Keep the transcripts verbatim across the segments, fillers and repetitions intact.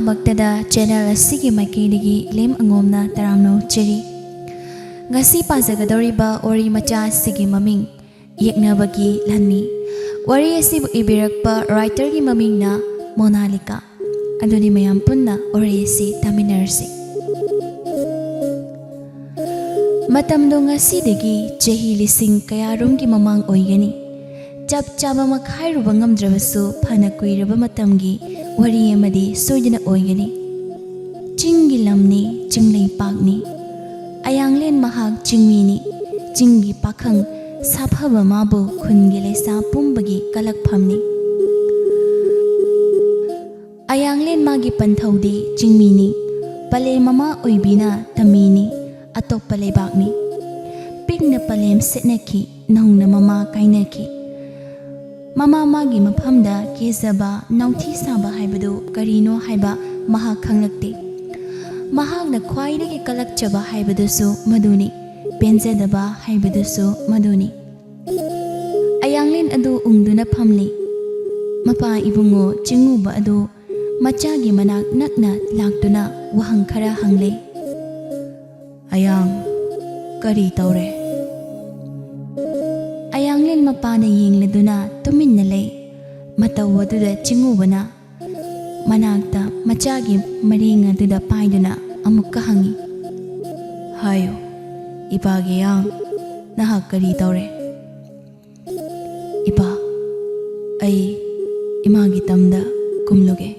ꯃꯛꯇꯗ channel ꯑꯁꯤꯒꯤ ꯃꯥꯏꯀꯩꯗꯒꯤ ꯂꯦꯝ ꯑꯉꯣꯝꯅ ꯇꯔꯥꯝꯅ ꯑꯣꯛꯆꯔꯤ꯫ ꯉꯁꯤ ꯄꯥꯖꯒꯗꯧꯔꯤꯕ ꯋꯥꯔꯤ ꯃꯆꯥ ꯑꯁꯤꯒꯤ ꯃꯃꯤꯡ ꯌꯦꯛꯅꯕꯒꯤ ꯂꯥꯟꯃꯤ꯫ ꯋꯥꯔꯤ ꯑꯁꯤꯕꯨ ꯏꯕꯤꯔꯛꯄ ꯔꯥꯏꯇꯔꯒꯤ ꯃꯃꯤꯡꯅ ꯃꯣꯅꯥꯂꯤꯀꯥ꯫ ꯑꯗꯨꯗꯤ ꯃꯌꯥꯝ ꯄꯨꯟꯅ ꯋꯥꯔꯤ ꯑꯁꯤ ꯇꯥꯃꯤꯟꯅꯔꯁꯤ꯫ ꯃꯇꯝꯗꯣ ꯉꯁꯤꯗꯒꯤ ꯆꯍꯤ ꯂꯤꯁꯤꯡ ꯀꯌꯥꯔꯣꯝꯒꯤ ꯃꯃꯥꯡ ꯑꯣꯏꯒꯅꯤ꯫ ꯆꯞ ꯆꯥꯕꯃꯛ ꯍꯥꯏꯔꯨꯕ ꯉꯝꯗ꯭ꯔꯕꯁꯨ, ꯐꯅ ꯀꯨꯏꯔꯕ ꯃꯇꯝꯒꯤ ꯋꯥꯔꯤ ꯑꯃꯗꯤ ꯁꯣꯏꯗꯅ ꯑꯣꯏꯒꯅꯤ꯫ ꯆꯤꯡꯒꯤ ꯂꯝꯅꯤ, ꯆꯤꯡꯂꯩꯄꯥꯛꯅꯤ꯫ ꯑꯌꯥꯡꯂꯦꯟ ꯃꯍꯥꯛ ꯆꯤꯡꯃꯤꯅꯤ꯫ ꯆꯤꯡꯒꯤ ꯄꯥꯈꯪ ꯁꯥꯐꯕ ꯃꯥꯕꯨ ꯈꯨꯟꯒꯤ ꯂꯩꯁꯥ ꯄꯨꯝꯕꯒꯤ ꯀꯂꯛꯐꯝꯅꯤ꯫ ꯑꯌꯥꯡꯂꯦꯟ ꯃꯥꯒꯤ ꯄꯟꯊꯧꯗꯤ ꯆꯤꯡꯃꯤꯅꯤ꯫ ꯄꯂꯦꯝ ꯃꯃꯥ ꯑꯣꯏꯕꯤꯅ ꯇꯝꯃꯤꯅꯤ꯫ ꯑꯇꯣꯞꯄ ꯂꯩꯕꯥꯛꯅꯤ꯫ ꯄꯤꯛꯅ ꯄꯂꯦꯝ ꯁꯦꯠꯅꯈꯤ, ꯅꯧꯅ ꯃꯃꯥ ꯀꯥꯏꯅꯈꯤ꯫ ꯃꯃꯥ ꯃꯥꯒꯤ ꯃꯐꯝꯗ ꯀꯦꯖꯕ, ꯅꯥꯎꯊꯤ ꯁꯥꯕ ꯍꯥꯏꯕꯗꯨ ꯀꯔꯤꯅꯣ ꯍꯥꯏꯕ ꯃꯍꯥꯛ ꯈꯪꯂꯛꯇꯦ꯫ ꯃꯍꯥꯛꯅ ꯈ꯭ꯋꯥꯏꯗꯒꯤ ꯀꯂꯛꯆꯕ ꯍꯥꯏꯕꯗꯨꯁꯨ ꯃꯗꯨꯅꯤ, ꯄꯦꯟꯖꯗꯕ ꯍꯥꯏꯕꯗꯨꯁꯨ ꯃꯗꯨꯅꯤ꯫ ꯑꯌꯥꯡꯂꯦꯟ ꯑꯗꯨ ꯎꯪꯗꯨꯅ ꯐꯝꯂꯤ꯫ ꯃꯄꯥ ꯏꯕꯨꯡꯉꯣ ꯆꯤꯡꯉꯨꯕ ꯑꯗꯨ ꯃꯆꯥꯒꯤ ꯃꯅꯥꯛ ꯅꯛꯅ ꯂꯥꯛꯇꯨꯅ ꯋꯥꯍꯪ ꯈꯔ ꯍꯪꯂꯦ꯫ "ꯑꯌꯥꯡ, ꯀꯔꯤ ꯇꯧꯔꯦ?" ꯑꯌꯥꯡꯂꯦꯟ ꯃꯄꯥꯅ ꯌꯦꯡꯂꯗꯨꯅ ꯇꯨꯃꯤꯟꯅ ꯂꯩ꯫ ꯃꯇꯧ ꯑꯗꯨꯗ ꯆꯤꯡꯉꯨꯕꯅ ꯃꯅꯥꯛꯇ ꯃꯆꯥꯒꯤ ꯃꯔꯤꯡ ꯑꯗꯨꯗ ꯄꯥꯏꯗꯨꯅ ꯑꯃꯨꯛꯀ ꯍꯪꯉꯤ꯫ "ꯍꯥꯏꯌꯨ, ꯏꯄꯥꯒꯤ ꯑꯌꯥꯡ, ꯅꯍꯥꯛ ꯀꯔꯤ ꯇꯧꯔꯦ?" "ꯏꯄꯥ, ꯑꯩ ꯏꯃꯥꯒꯤ ꯇꯝꯗ ꯀꯨꯝꯂꯨꯒꯦ꯫"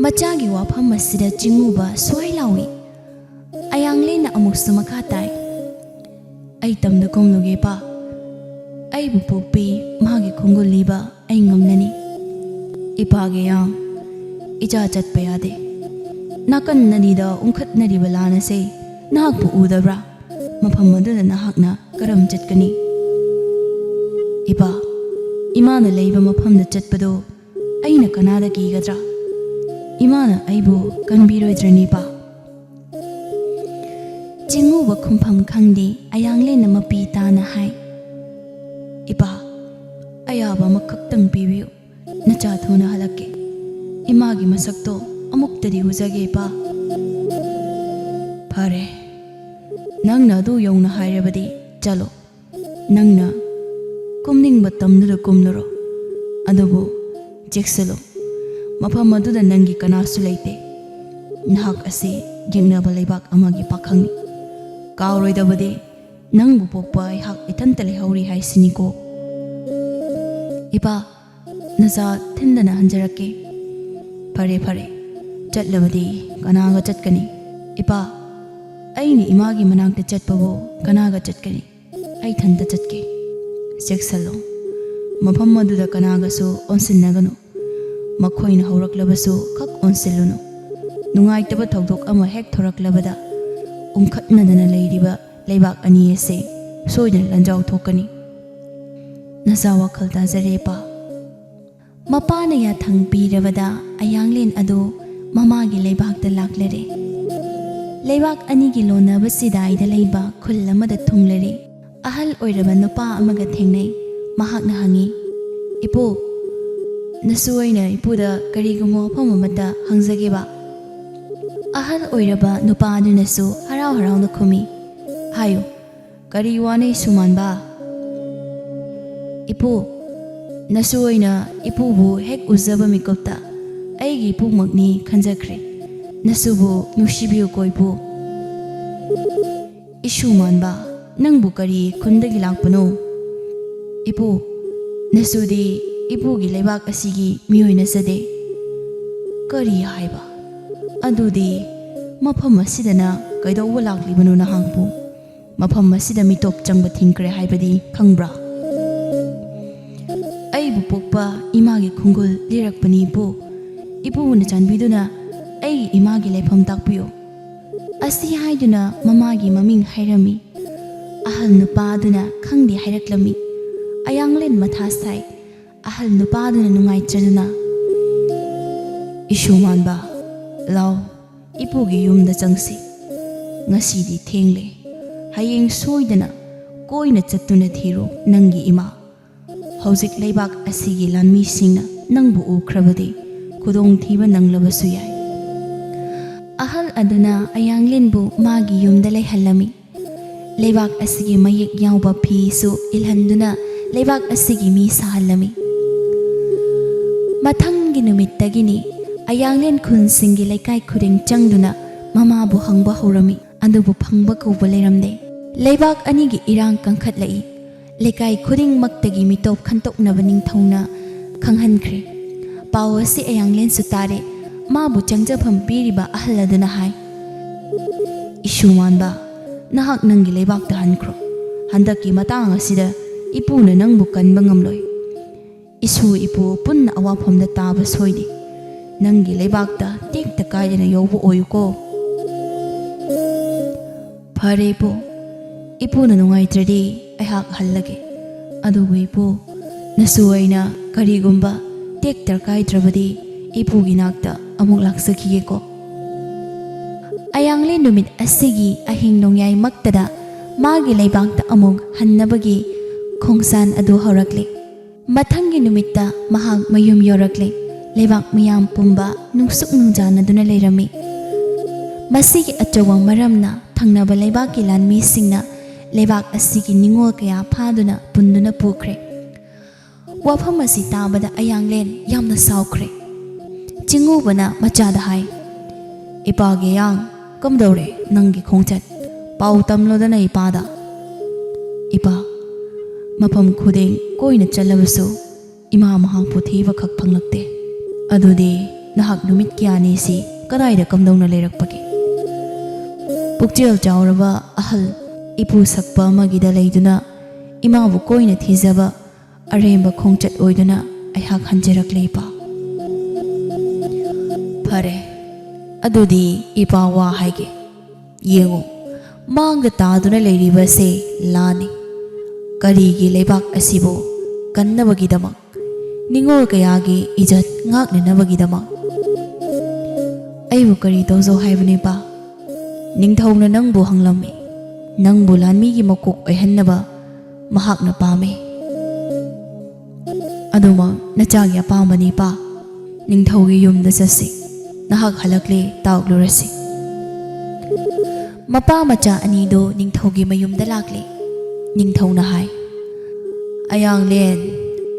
ꯃꯆꯥꯒꯤ ꯋꯥꯐꯝ ꯑꯁꯤꯗ ꯆꯤꯡꯉꯨꯕ ꯁ꯭ꯋꯥꯏ ꯂꯥꯎꯏ꯫ ꯑꯌꯥꯡꯂꯦꯟꯅ ꯑꯃꯨꯛꯁꯨ ꯃꯈꯥ ꯇꯥꯏ꯫ "ꯑꯩ ꯇꯝꯗ ꯀꯨꯝꯂꯨꯒꯦ, ꯏꯄꯥ꯫ ꯑꯩꯕꯨ ꯄꯣꯛꯄꯤ ꯃꯥꯒꯤ ꯈꯣꯡꯒꯨꯜ ꯂꯤꯕ ꯑꯩ ꯉꯝꯂꯅꯤ꯫" "ꯏꯄꯥꯒꯤ ꯑꯌꯥꯡ, ꯏꯆꯥ ꯆꯠꯄ ꯌꯥꯗꯦ꯫ ꯅꯥꯀꯟ ꯑꯅꯤꯗ ꯎꯪꯈꯠꯅꯔꯤꯕ ꯂꯥꯟ ꯑꯁꯦ ꯅꯍꯥꯛꯄꯨ ꯎꯗꯕ꯭ꯔꯥ? ꯃꯐꯝ ꯑꯗꯨꯗ ꯅꯍꯥꯛꯅ ꯀꯔꯝ ꯆꯠꯀꯅꯤ?" "ꯏꯄꯥ, ꯏꯃꯥꯅ ꯂꯩꯕ ꯃꯐꯝꯗ ꯆꯠꯄꯗꯣ ꯑꯩꯅ ꯀꯅꯥꯗ ꯀꯤꯒꯗ꯭ꯔꯥ? ꯏꯃꯥꯅ ꯑꯩꯕꯨ ꯀꯟꯕꯤꯔꯣꯏꯗ꯭ꯔꯅꯤ, ꯏꯄꯥ?" ꯆꯤꯡꯉꯨꯕ ꯈꯨꯝꯐꯝ ꯈꯪꯗꯦ꯫ ꯑꯌꯥꯡꯂꯦꯟꯅ ꯃꯄꯤ ꯇꯥꯅ ꯍꯥꯏ, "ꯏꯄꯥ, ꯑꯌꯥꯕ ꯑꯃꯈꯛꯇꯪ ꯄꯤꯕꯤꯌꯨ, ꯅꯆꯥ ꯊꯨꯅ ꯍꯜꯂꯛꯀꯦ꯫" ꯏꯃꯥꯒꯤ ꯃꯁꯛꯇꯣ ꯑꯃꯨꯛꯇꯗꯤ ꯎꯖꯒꯦ, ꯏꯄꯥ꯫ ꯐꯔꯦ, ꯅꯪꯅ ꯑꯗꯨ ꯌꯧꯅ ꯍꯥꯏꯔꯕꯗꯤ ꯆꯠꯂꯣ꯫ ꯅꯪꯅ ꯀꯨꯝꯅꯤꯡꯕ ꯇꯝꯗꯨꯗ ꯀꯨꯝꯂꯨꯔꯣ꯫ ꯑꯗꯨꯕꯨ ꯆꯦꯛꯁꯤꯜꯂꯨ, ꯃꯐꯝ ꯑꯗꯨꯗ ꯅꯪꯒꯤ ꯀꯅꯥꯁꯨ ꯂꯩꯇꯦ꯫ ꯅꯍꯥꯛ ꯑꯁꯤ ꯌꯦꯛꯅꯕ ꯂꯩꯕꯥꯛ ꯑꯃꯒꯤ ꯄꯥꯈꯪꯅꯤ꯫ ꯀꯥꯎꯔꯣꯏꯗꯕꯗꯤ, ꯅꯪꯕꯨ ꯄꯣꯛꯄ ꯑꯩꯍꯥꯛ ꯏꯊꯟꯇ ꯂꯩꯍꯧꯔꯤ ꯍꯥꯏꯁꯤꯅꯤꯀꯣ꯫ ꯏꯄꯥ, ꯅꯆꯥ ꯊꯤꯟꯗꯅ ꯍꯟꯖꯔꯛꯀꯦ꯫ ꯐꯔꯦ, ꯐꯔꯦ, ꯆꯠꯂꯕꯗꯤ ꯀꯅꯥꯒ ꯆꯠꯀꯅꯤ? ꯏꯄꯥ, ꯑꯩꯅ ꯏꯃꯥꯒꯤ ꯃꯅꯥꯛꯇ ꯆꯠꯄꯕꯨ ꯀꯅꯥꯒ ꯆꯠꯀꯅꯤ? ꯑꯩ ꯏꯊꯟꯇ ꯆꯠꯀꯦ꯫ ꯆꯦꯛꯁꯤꯜꯂꯨ, ꯃꯐꯝ ꯑꯗꯨꯗ ꯀꯅꯥꯒꯁꯨ ꯑꯣꯟꯁꯤꯟꯅꯒꯅꯨ꯫ ꯃꯈꯣꯏꯅ ꯍꯧꯔꯛꯂꯕꯁꯨ ꯈꯛ ꯑꯣꯟꯁꯤꯜꯂꯨꯅꯨ꯫ ꯅꯨꯡꯉꯥꯏꯇꯕ ꯊꯧꯗꯣꯛ ꯑꯃ ꯍꯦꯛ ꯊꯣꯔꯛꯂꯕꯗ, ꯎꯪꯈꯠꯅꯗꯅ ꯂꯩꯔꯤꯕ ꯂꯩꯕꯥꯛ ꯑꯅꯤ ꯑꯁꯤ ꯁꯣꯏꯗꯅ ꯂꯥꯟꯖꯥꯎ ꯊꯣꯛꯀꯅꯤ꯫ ꯅꯆꯥ ꯋꯥꯈꯜ ꯇꯥꯖꯔꯦ, ꯏꯄꯥ꯫ ꯃꯄꯥꯅ ꯌꯥꯊꯪ ꯄꯤꯔꯕꯗ ꯑꯌꯥꯡꯂꯦꯟ ꯑꯗꯨ ꯃꯃꯥꯒꯤ ꯂꯩꯕꯥꯛꯇ ꯂꯥꯛꯂꯔꯦ꯫ ꯂꯩꯕꯥꯛ ꯑꯅꯤꯒꯤ ꯂꯣꯟꯅꯕ ꯆꯤꯗꯥꯏꯗ ꯂꯩꯕ ꯈꯨꯜ ꯑꯃꯗ ꯊꯨꯡꯂꯔꯦ꯫ ꯑꯍꯜ ꯑꯣꯏꯔꯕ ꯅꯨꯄꯥ ꯑꯃꯒ ꯊꯦꯡꯅꯩ꯫ ꯃꯍꯥꯛꯅ ꯍꯪꯉꯤ, "ꯏꯄꯨ, ꯅꯁꯨ ꯑꯩꯅ ꯏꯄꯨꯗ ꯀꯔꯤꯒꯨꯝꯕ ꯋꯥꯐꯝ ꯑꯃꯠꯇ ꯍꯪꯖꯒꯦꯕ?" ꯑꯍꯜ ꯑꯣꯏꯔꯕ ꯅꯨꯄꯥ ꯑꯗꯨꯅꯁꯨ ꯍꯔꯥꯎ ꯍꯔꯥꯎꯅ ꯈꯨꯝꯃꯤ, "ꯍꯥꯏꯌꯨ, ꯀꯔꯤ ꯋꯥꯅꯣ ꯏꯁꯨꯃꯥꯟꯕ?" "ꯏꯄꯨ, ꯅꯁꯨ ꯑꯩꯅ ꯏꯄꯨꯕꯨ ꯍꯦꯛ ꯎꯖꯕ ꯃꯤꯀꯨꯞꯇ ꯑꯩꯒꯤ ꯏꯄꯨꯃꯛꯅꯤ ꯈꯟꯖꯈ꯭ꯔꯦ꯫ ꯅꯁꯨꯕꯨ ꯅꯨꯡꯁꯤꯕꯤꯌꯨꯀꯣ, ꯏꯄꯨ꯫" "ꯏꯁꯨꯃꯥꯟꯕ, ꯅꯪꯕꯨ ꯀꯔꯤ ꯈꯨꯟꯗꯒꯤ ꯂꯥꯛꯄꯅꯣ?" "ꯏꯄꯨ, ꯅꯁꯨꯗꯤ ꯏꯄꯨꯒꯤ ꯂꯩꯕꯥꯛ ꯑꯁꯤꯒꯤ ꯃꯤꯑꯣꯏ ꯅꯠꯆꯗꯦ꯫" "ꯀꯔꯤ ꯍꯥꯏꯕ? ꯑꯗꯨꯗꯤ ꯃꯐꯝ ꯑꯁꯤꯗꯅ ꯀꯩꯗꯧꯕ ꯂꯥꯛꯂꯤꯕꯅꯣ ꯅꯍꯥꯛꯄꯨ? ꯃꯐꯝ ꯑꯁꯤꯗ ꯃꯤꯇꯣꯞ ꯆꯪꯕ ꯊꯤꯡꯈ꯭ꯔꯦ ꯍꯥꯏꯕꯗꯤ ꯈꯪꯕ꯭ꯔꯥ?" "ꯑꯩꯕꯨ ꯄꯣꯛꯄ ꯏꯃꯥꯒꯤ ꯈꯣꯡꯒꯨꯜ ꯂꯤꯔꯛꯄꯅꯤ, ꯏꯄꯨ꯫ ꯏꯄꯨꯅ ꯆꯥꯟꯕꯤꯗꯨꯅ ꯑꯩꯒꯤ ꯏꯃꯥꯒꯤ ꯂꯩꯐꯝ ꯇꯥꯛꯄꯤꯌꯨ꯫" ꯑꯁꯤ ꯍꯥꯏꯗꯨꯅ ꯃꯃꯥꯒꯤ ꯃꯃꯤꯡ ꯍꯥꯏꯔꯝꯃꯤ꯫ ꯑꯍꯜ ꯅꯨꯄꯥ ꯑꯗꯨꯅ ꯈꯪꯗꯦ ꯍꯥꯏꯔꯛꯂꯝꯃꯤ꯫ ꯑꯌꯥꯡꯂꯦꯟ ꯃꯊꯥ ꯁꯥꯏ꯫ ꯑꯍꯜ ꯅꯨꯄꯥ ꯑꯗꯨꯅ ꯅꯨꯡꯉꯥꯏꯇ꯭ꯔꯗꯨꯅ, "ꯏꯁꯨꯃꯥꯟꯕ, ꯂꯥꯎ, ꯏꯄꯨꯒꯤ ꯌꯨꯝꯗ ꯆꯪꯁꯤ꯫ ꯉꯁꯤꯗꯤ ꯊꯦꯡꯂꯦ꯫ ꯍꯌꯦꯡ ꯁꯣꯏꯗꯅ ꯀꯣꯏꯅ ꯆꯠꯇꯨꯅ ꯊꯤꯔꯨ ꯅꯪꯒꯤ ꯏꯃꯥ꯫ ꯍꯧꯖꯤꯛ ꯂꯩꯕꯥꯛ ꯑꯁꯤꯒꯤ ꯂꯥꯟꯃꯤꯁꯤꯡꯅ ꯅꯪꯕꯨ ꯎꯈ꯭ꯔꯕꯗꯤ ꯈꯨꯗꯣꯡꯊꯤꯕ ꯅꯪꯂꯕꯁꯨ ꯌꯥꯏ꯫ ꯑꯍꯜ ꯑꯗꯨꯅ ꯑꯌꯥꯡꯂꯦꯟꯕꯨ ꯃꯥꯒꯤ ꯌꯨꯝꯗ ꯂꯩꯍꯜꯂꯝꯃꯤ꯫ ꯂꯩꯕꯥꯛ ꯑꯁꯤꯒꯤ ꯃꯌꯦꯛ ꯌꯥꯎꯕ ꯐꯤꯁꯨ ꯏꯜꯍꯟꯗꯨꯅ ꯂꯩꯕꯥꯛ ꯑꯁꯤꯒꯤ ꯃꯤ ꯁꯥꯍꯜꯂꯝꯃꯤ꯫ ꯃꯊꯪꯒꯤ ꯅꯨꯃꯤꯠꯇꯒꯤꯅꯤ ꯑꯌꯥꯡꯂꯦꯟ ꯈꯨꯟꯁꯤꯡꯒꯤ ꯂꯩꯀꯥꯏ ꯈꯨꯗꯤꯡ ꯆꯪꯗꯨꯅ ꯃꯃꯥꯕꯨ ꯍꯪꯕ ꯍꯧꯔꯝꯃꯤ꯫ ꯑꯗꯨꯕꯨ ꯐꯪꯕ ꯀꯧꯕ ꯂꯩꯔꯝꯗꯦ꯫ ꯂꯩꯕꯥꯛ ꯑꯅꯤꯒꯤ ꯏꯔꯥꯡ ꯀꯟꯈꯠꯂꯛꯏ꯫ ꯂꯩꯀꯥꯏ ꯈꯨꯗꯤꯡꯃꯛꯇꯒꯤ ꯃꯤꯇꯣꯞ ꯈꯟꯇꯣꯛꯅꯕ ꯅꯤꯡꯊꯧꯅ ꯈꯪꯍꯟꯈ꯭ꯔꯦ꯫ ꯄꯥꯎ ꯑꯁꯤ ꯑꯌꯥꯡꯂꯦꯟꯁꯨ ꯇꯥꯔꯦ꯫ ꯃꯥꯕꯨ ꯆꯪꯖꯐꯝ ꯄꯤꯔꯤꯕ ꯑꯍꯜ ꯑꯗꯨꯅ ꯍꯥꯏ, "ꯏꯁꯨ ꯃꯥꯟꯕ, ꯅꯍꯥꯛ ꯅꯪꯒꯤ ꯂꯩꯕꯥꯛꯇ ꯍꯟꯈ꯭ꯔꯣ꯫ ꯍꯟꯗꯛꯀꯤ ꯃꯇꯥꯡ ꯑꯁꯤꯗ ꯏꯄꯨꯅ ꯅꯪꯕꯨ ꯀꯟꯕ ꯉꯝꯂꯣꯏ꯫ ꯏꯁꯨ ꯏꯄꯨ ꯄꯨꯟꯅ ꯑꯋꯥꯐꯝꯗ ꯇꯥꯕ ꯁꯣꯏꯗꯦ꯫ ꯅꯪꯒꯤ ꯂꯩꯕꯥꯛꯇ ꯇꯦꯛꯇ ꯀꯥꯏꯗꯅ ꯌꯧꯕ ꯑꯣꯏꯌꯨꯀꯣ꯫" "ꯐꯔꯦ ꯏꯄꯨ, ꯏꯄꯨꯅ ꯅꯨꯡꯉꯥꯏꯇ꯭ꯔꯗꯤ ꯑꯩꯍꯥꯛ ꯍꯜꯂꯒꯦ꯫ ꯑꯗꯨꯕꯨ ꯏꯄꯨ, ꯅꯁꯨ ꯑꯩꯅ ꯀꯔꯤꯒꯨꯝꯕ ꯇꯦꯛꯇ ꯀꯥꯏꯗ꯭ꯔꯕꯗꯤ ꯏꯄꯨꯒꯤ ꯅꯥꯛꯇ ꯑꯃꯨꯛ ꯂꯥꯛꯆꯈꯤꯒꯦꯀꯣ꯫" ꯑꯌꯥꯡꯂꯦꯟ ꯅꯨꯃꯤꯠ ꯑꯁꯤꯒꯤ ꯑꯍꯤꯡ ꯅꯣꯡꯌꯥꯏꯃꯛꯇꯗ ꯃꯥꯒꯤ ꯂꯩꯕꯥꯛꯇ ꯑꯃꯨꯛ ꯍꯟꯅꯕꯒꯤ ꯈꯣꯡꯁꯥꯟ ꯑꯗꯨ ꯍꯧꯔꯛꯂꯦ꯫ ꯃꯊꯪꯒꯤ ꯅꯨꯃꯤꯠꯇ ꯃꯍꯥꯛ ꯃꯌꯨꯝ ꯌꯧꯔꯛꯂꯦ꯫ ꯂꯩꯕꯥꯛ ꯃꯤꯌꯥꯝ ꯄꯨꯝꯕ ꯅꯨꯡꯁꯨꯛ ꯅꯨꯡꯖꯥꯅꯗꯨꯅ ꯂꯩꯔꯝꯃꯤ꯫ ꯃꯁꯤꯒꯤ ꯑꯆꯧꯕ ꯃꯔꯝꯅ ꯊꯪꯅꯕ ꯂꯩꯕꯥꯛꯀꯤ ꯂꯥꯟꯃꯤꯁꯤꯡꯅ ꯂꯩꯕꯥꯛ ꯑꯁꯤꯒꯤ ꯅꯤꯡꯉꯣꯜ ꯀꯌꯥ ꯐꯥꯗꯨꯅ ꯄꯨꯟꯗꯨꯅ ꯄꯨꯈ꯭ꯔꯦ꯫ ꯋꯥꯐꯝ ꯑꯁꯤ ꯇꯥꯕꯗ ꯑꯌꯥꯡꯂꯦꯟ ꯌꯥꯝꯅ ꯁꯥꯎꯈ꯭ꯔꯦ꯫ ꯆꯤꯡꯉꯨꯕꯅ ꯃꯆꯥꯗ ꯍꯥꯏ, "ꯏꯄꯥꯒꯤ ꯑꯌꯥꯡ, ꯀꯝꯗꯧꯔꯦ ꯅꯪꯒꯤ ꯈꯣꯡꯆꯠ? ꯄꯥꯎ ꯇꯝꯂꯣꯗꯅ ꯏꯄꯥꯗ꯫" "ꯏꯄꯥ, ꯃꯐꯝ ꯈꯨꯗꯤꯡ ꯀꯣꯏꯅ ꯆꯠꯂꯕꯁꯨ ꯏꯃꯥ ꯃꯍꯥꯛꯄꯨ ꯊꯤꯕꯈꯛ ꯐꯪꯂꯛꯇꯦ꯫ ꯑꯗꯨꯗꯤ ꯅꯍꯥꯛ ꯅꯨꯃꯤꯠ ꯀꯌꯥꯅꯤꯁꯤ ꯀꯗꯥꯏꯗ ꯀꯝꯗꯧꯅ ꯂꯩꯔꯛꯄꯒꯦ?" "ꯄꯨꯛꯆꯦꯜ ꯆꯥꯎꯔꯕ ꯑꯍꯜ ꯏꯄꯨ ꯁꯛꯄ ꯑꯃꯒꯤꯗ ꯂꯩꯗꯨꯅ ꯏꯃꯥꯕꯨ ꯀꯣꯏꯅ ꯊꯤꯖꯕ ꯑꯔꯦꯝꯕ ꯈꯣꯡꯆꯠ ꯑꯣꯏꯗꯨꯅ ꯑꯩꯍꯥꯛ ꯍꯟꯖꯔꯛꯂꯦ ꯏꯄꯥ꯫" "ꯐꯔꯦ, ꯑꯗꯨꯗꯤ ꯏꯄꯥ ꯋꯥ ꯍꯥꯏꯒꯦ꯫ ꯌꯦꯡꯉꯨ, ꯃꯥꯡꯗ ꯇꯥꯗꯨꯅ ꯂꯩꯔꯤꯕꯁꯦ ꯂꯥꯟꯅꯤ꯫ ꯀꯔꯤꯒꯤ ꯂꯩꯕꯥꯛ ꯑꯁꯤꯕꯨ ꯀꯟꯅꯕꯒꯤꯗꯃꯛ, ꯅꯤꯡꯉꯣꯜ ꯀꯌꯥꯒꯤ ꯏꯖꯠ ꯉꯥꯛꯅꯅꯕꯒꯤꯗꯃꯛ? ꯑꯩꯕꯨ ꯀꯔꯤ ꯇꯧꯖꯧ ꯍꯥꯏꯕꯅꯣ ꯏꯄꯥ? ꯅꯤꯡꯊꯧꯅ ꯅꯪꯕꯨ ꯍꯪꯂꯝꯃꯤ꯫ ꯅꯪꯕꯨ ꯂꯥꯟꯃꯤꯒꯤ ꯃꯀꯣꯛ ꯑꯣꯏꯍꯟꯅꯕ ꯃꯍꯥꯛꯅ ꯄꯥꯝꯃꯤ꯫ ꯑꯗꯨꯃꯛ ꯅꯆꯥꯒꯤ ꯑꯄꯥꯝꯕꯅꯤ ꯏꯄꯥ꯫" "ꯅꯤꯡꯊꯧꯒꯤ ꯌꯨꯝꯗ ꯆꯠꯁꯤ꯫ ꯅꯍꯥꯛ ꯍꯜꯂꯛꯂꯦ, ꯇꯥꯎꯛꯂꯨꯔꯁꯤ꯫" ꯃꯄꯥ ꯃꯆꯥ ꯑꯅꯤꯗꯨ ꯅꯤꯡꯊꯧꯒꯤ ꯃꯌꯨꯝꯗ ꯂꯥꯛꯂꯦ꯫ ꯅꯤꯡꯊꯧꯅ ꯍꯥꯏ, "ꯑꯌꯥꯡꯂꯦꯟ,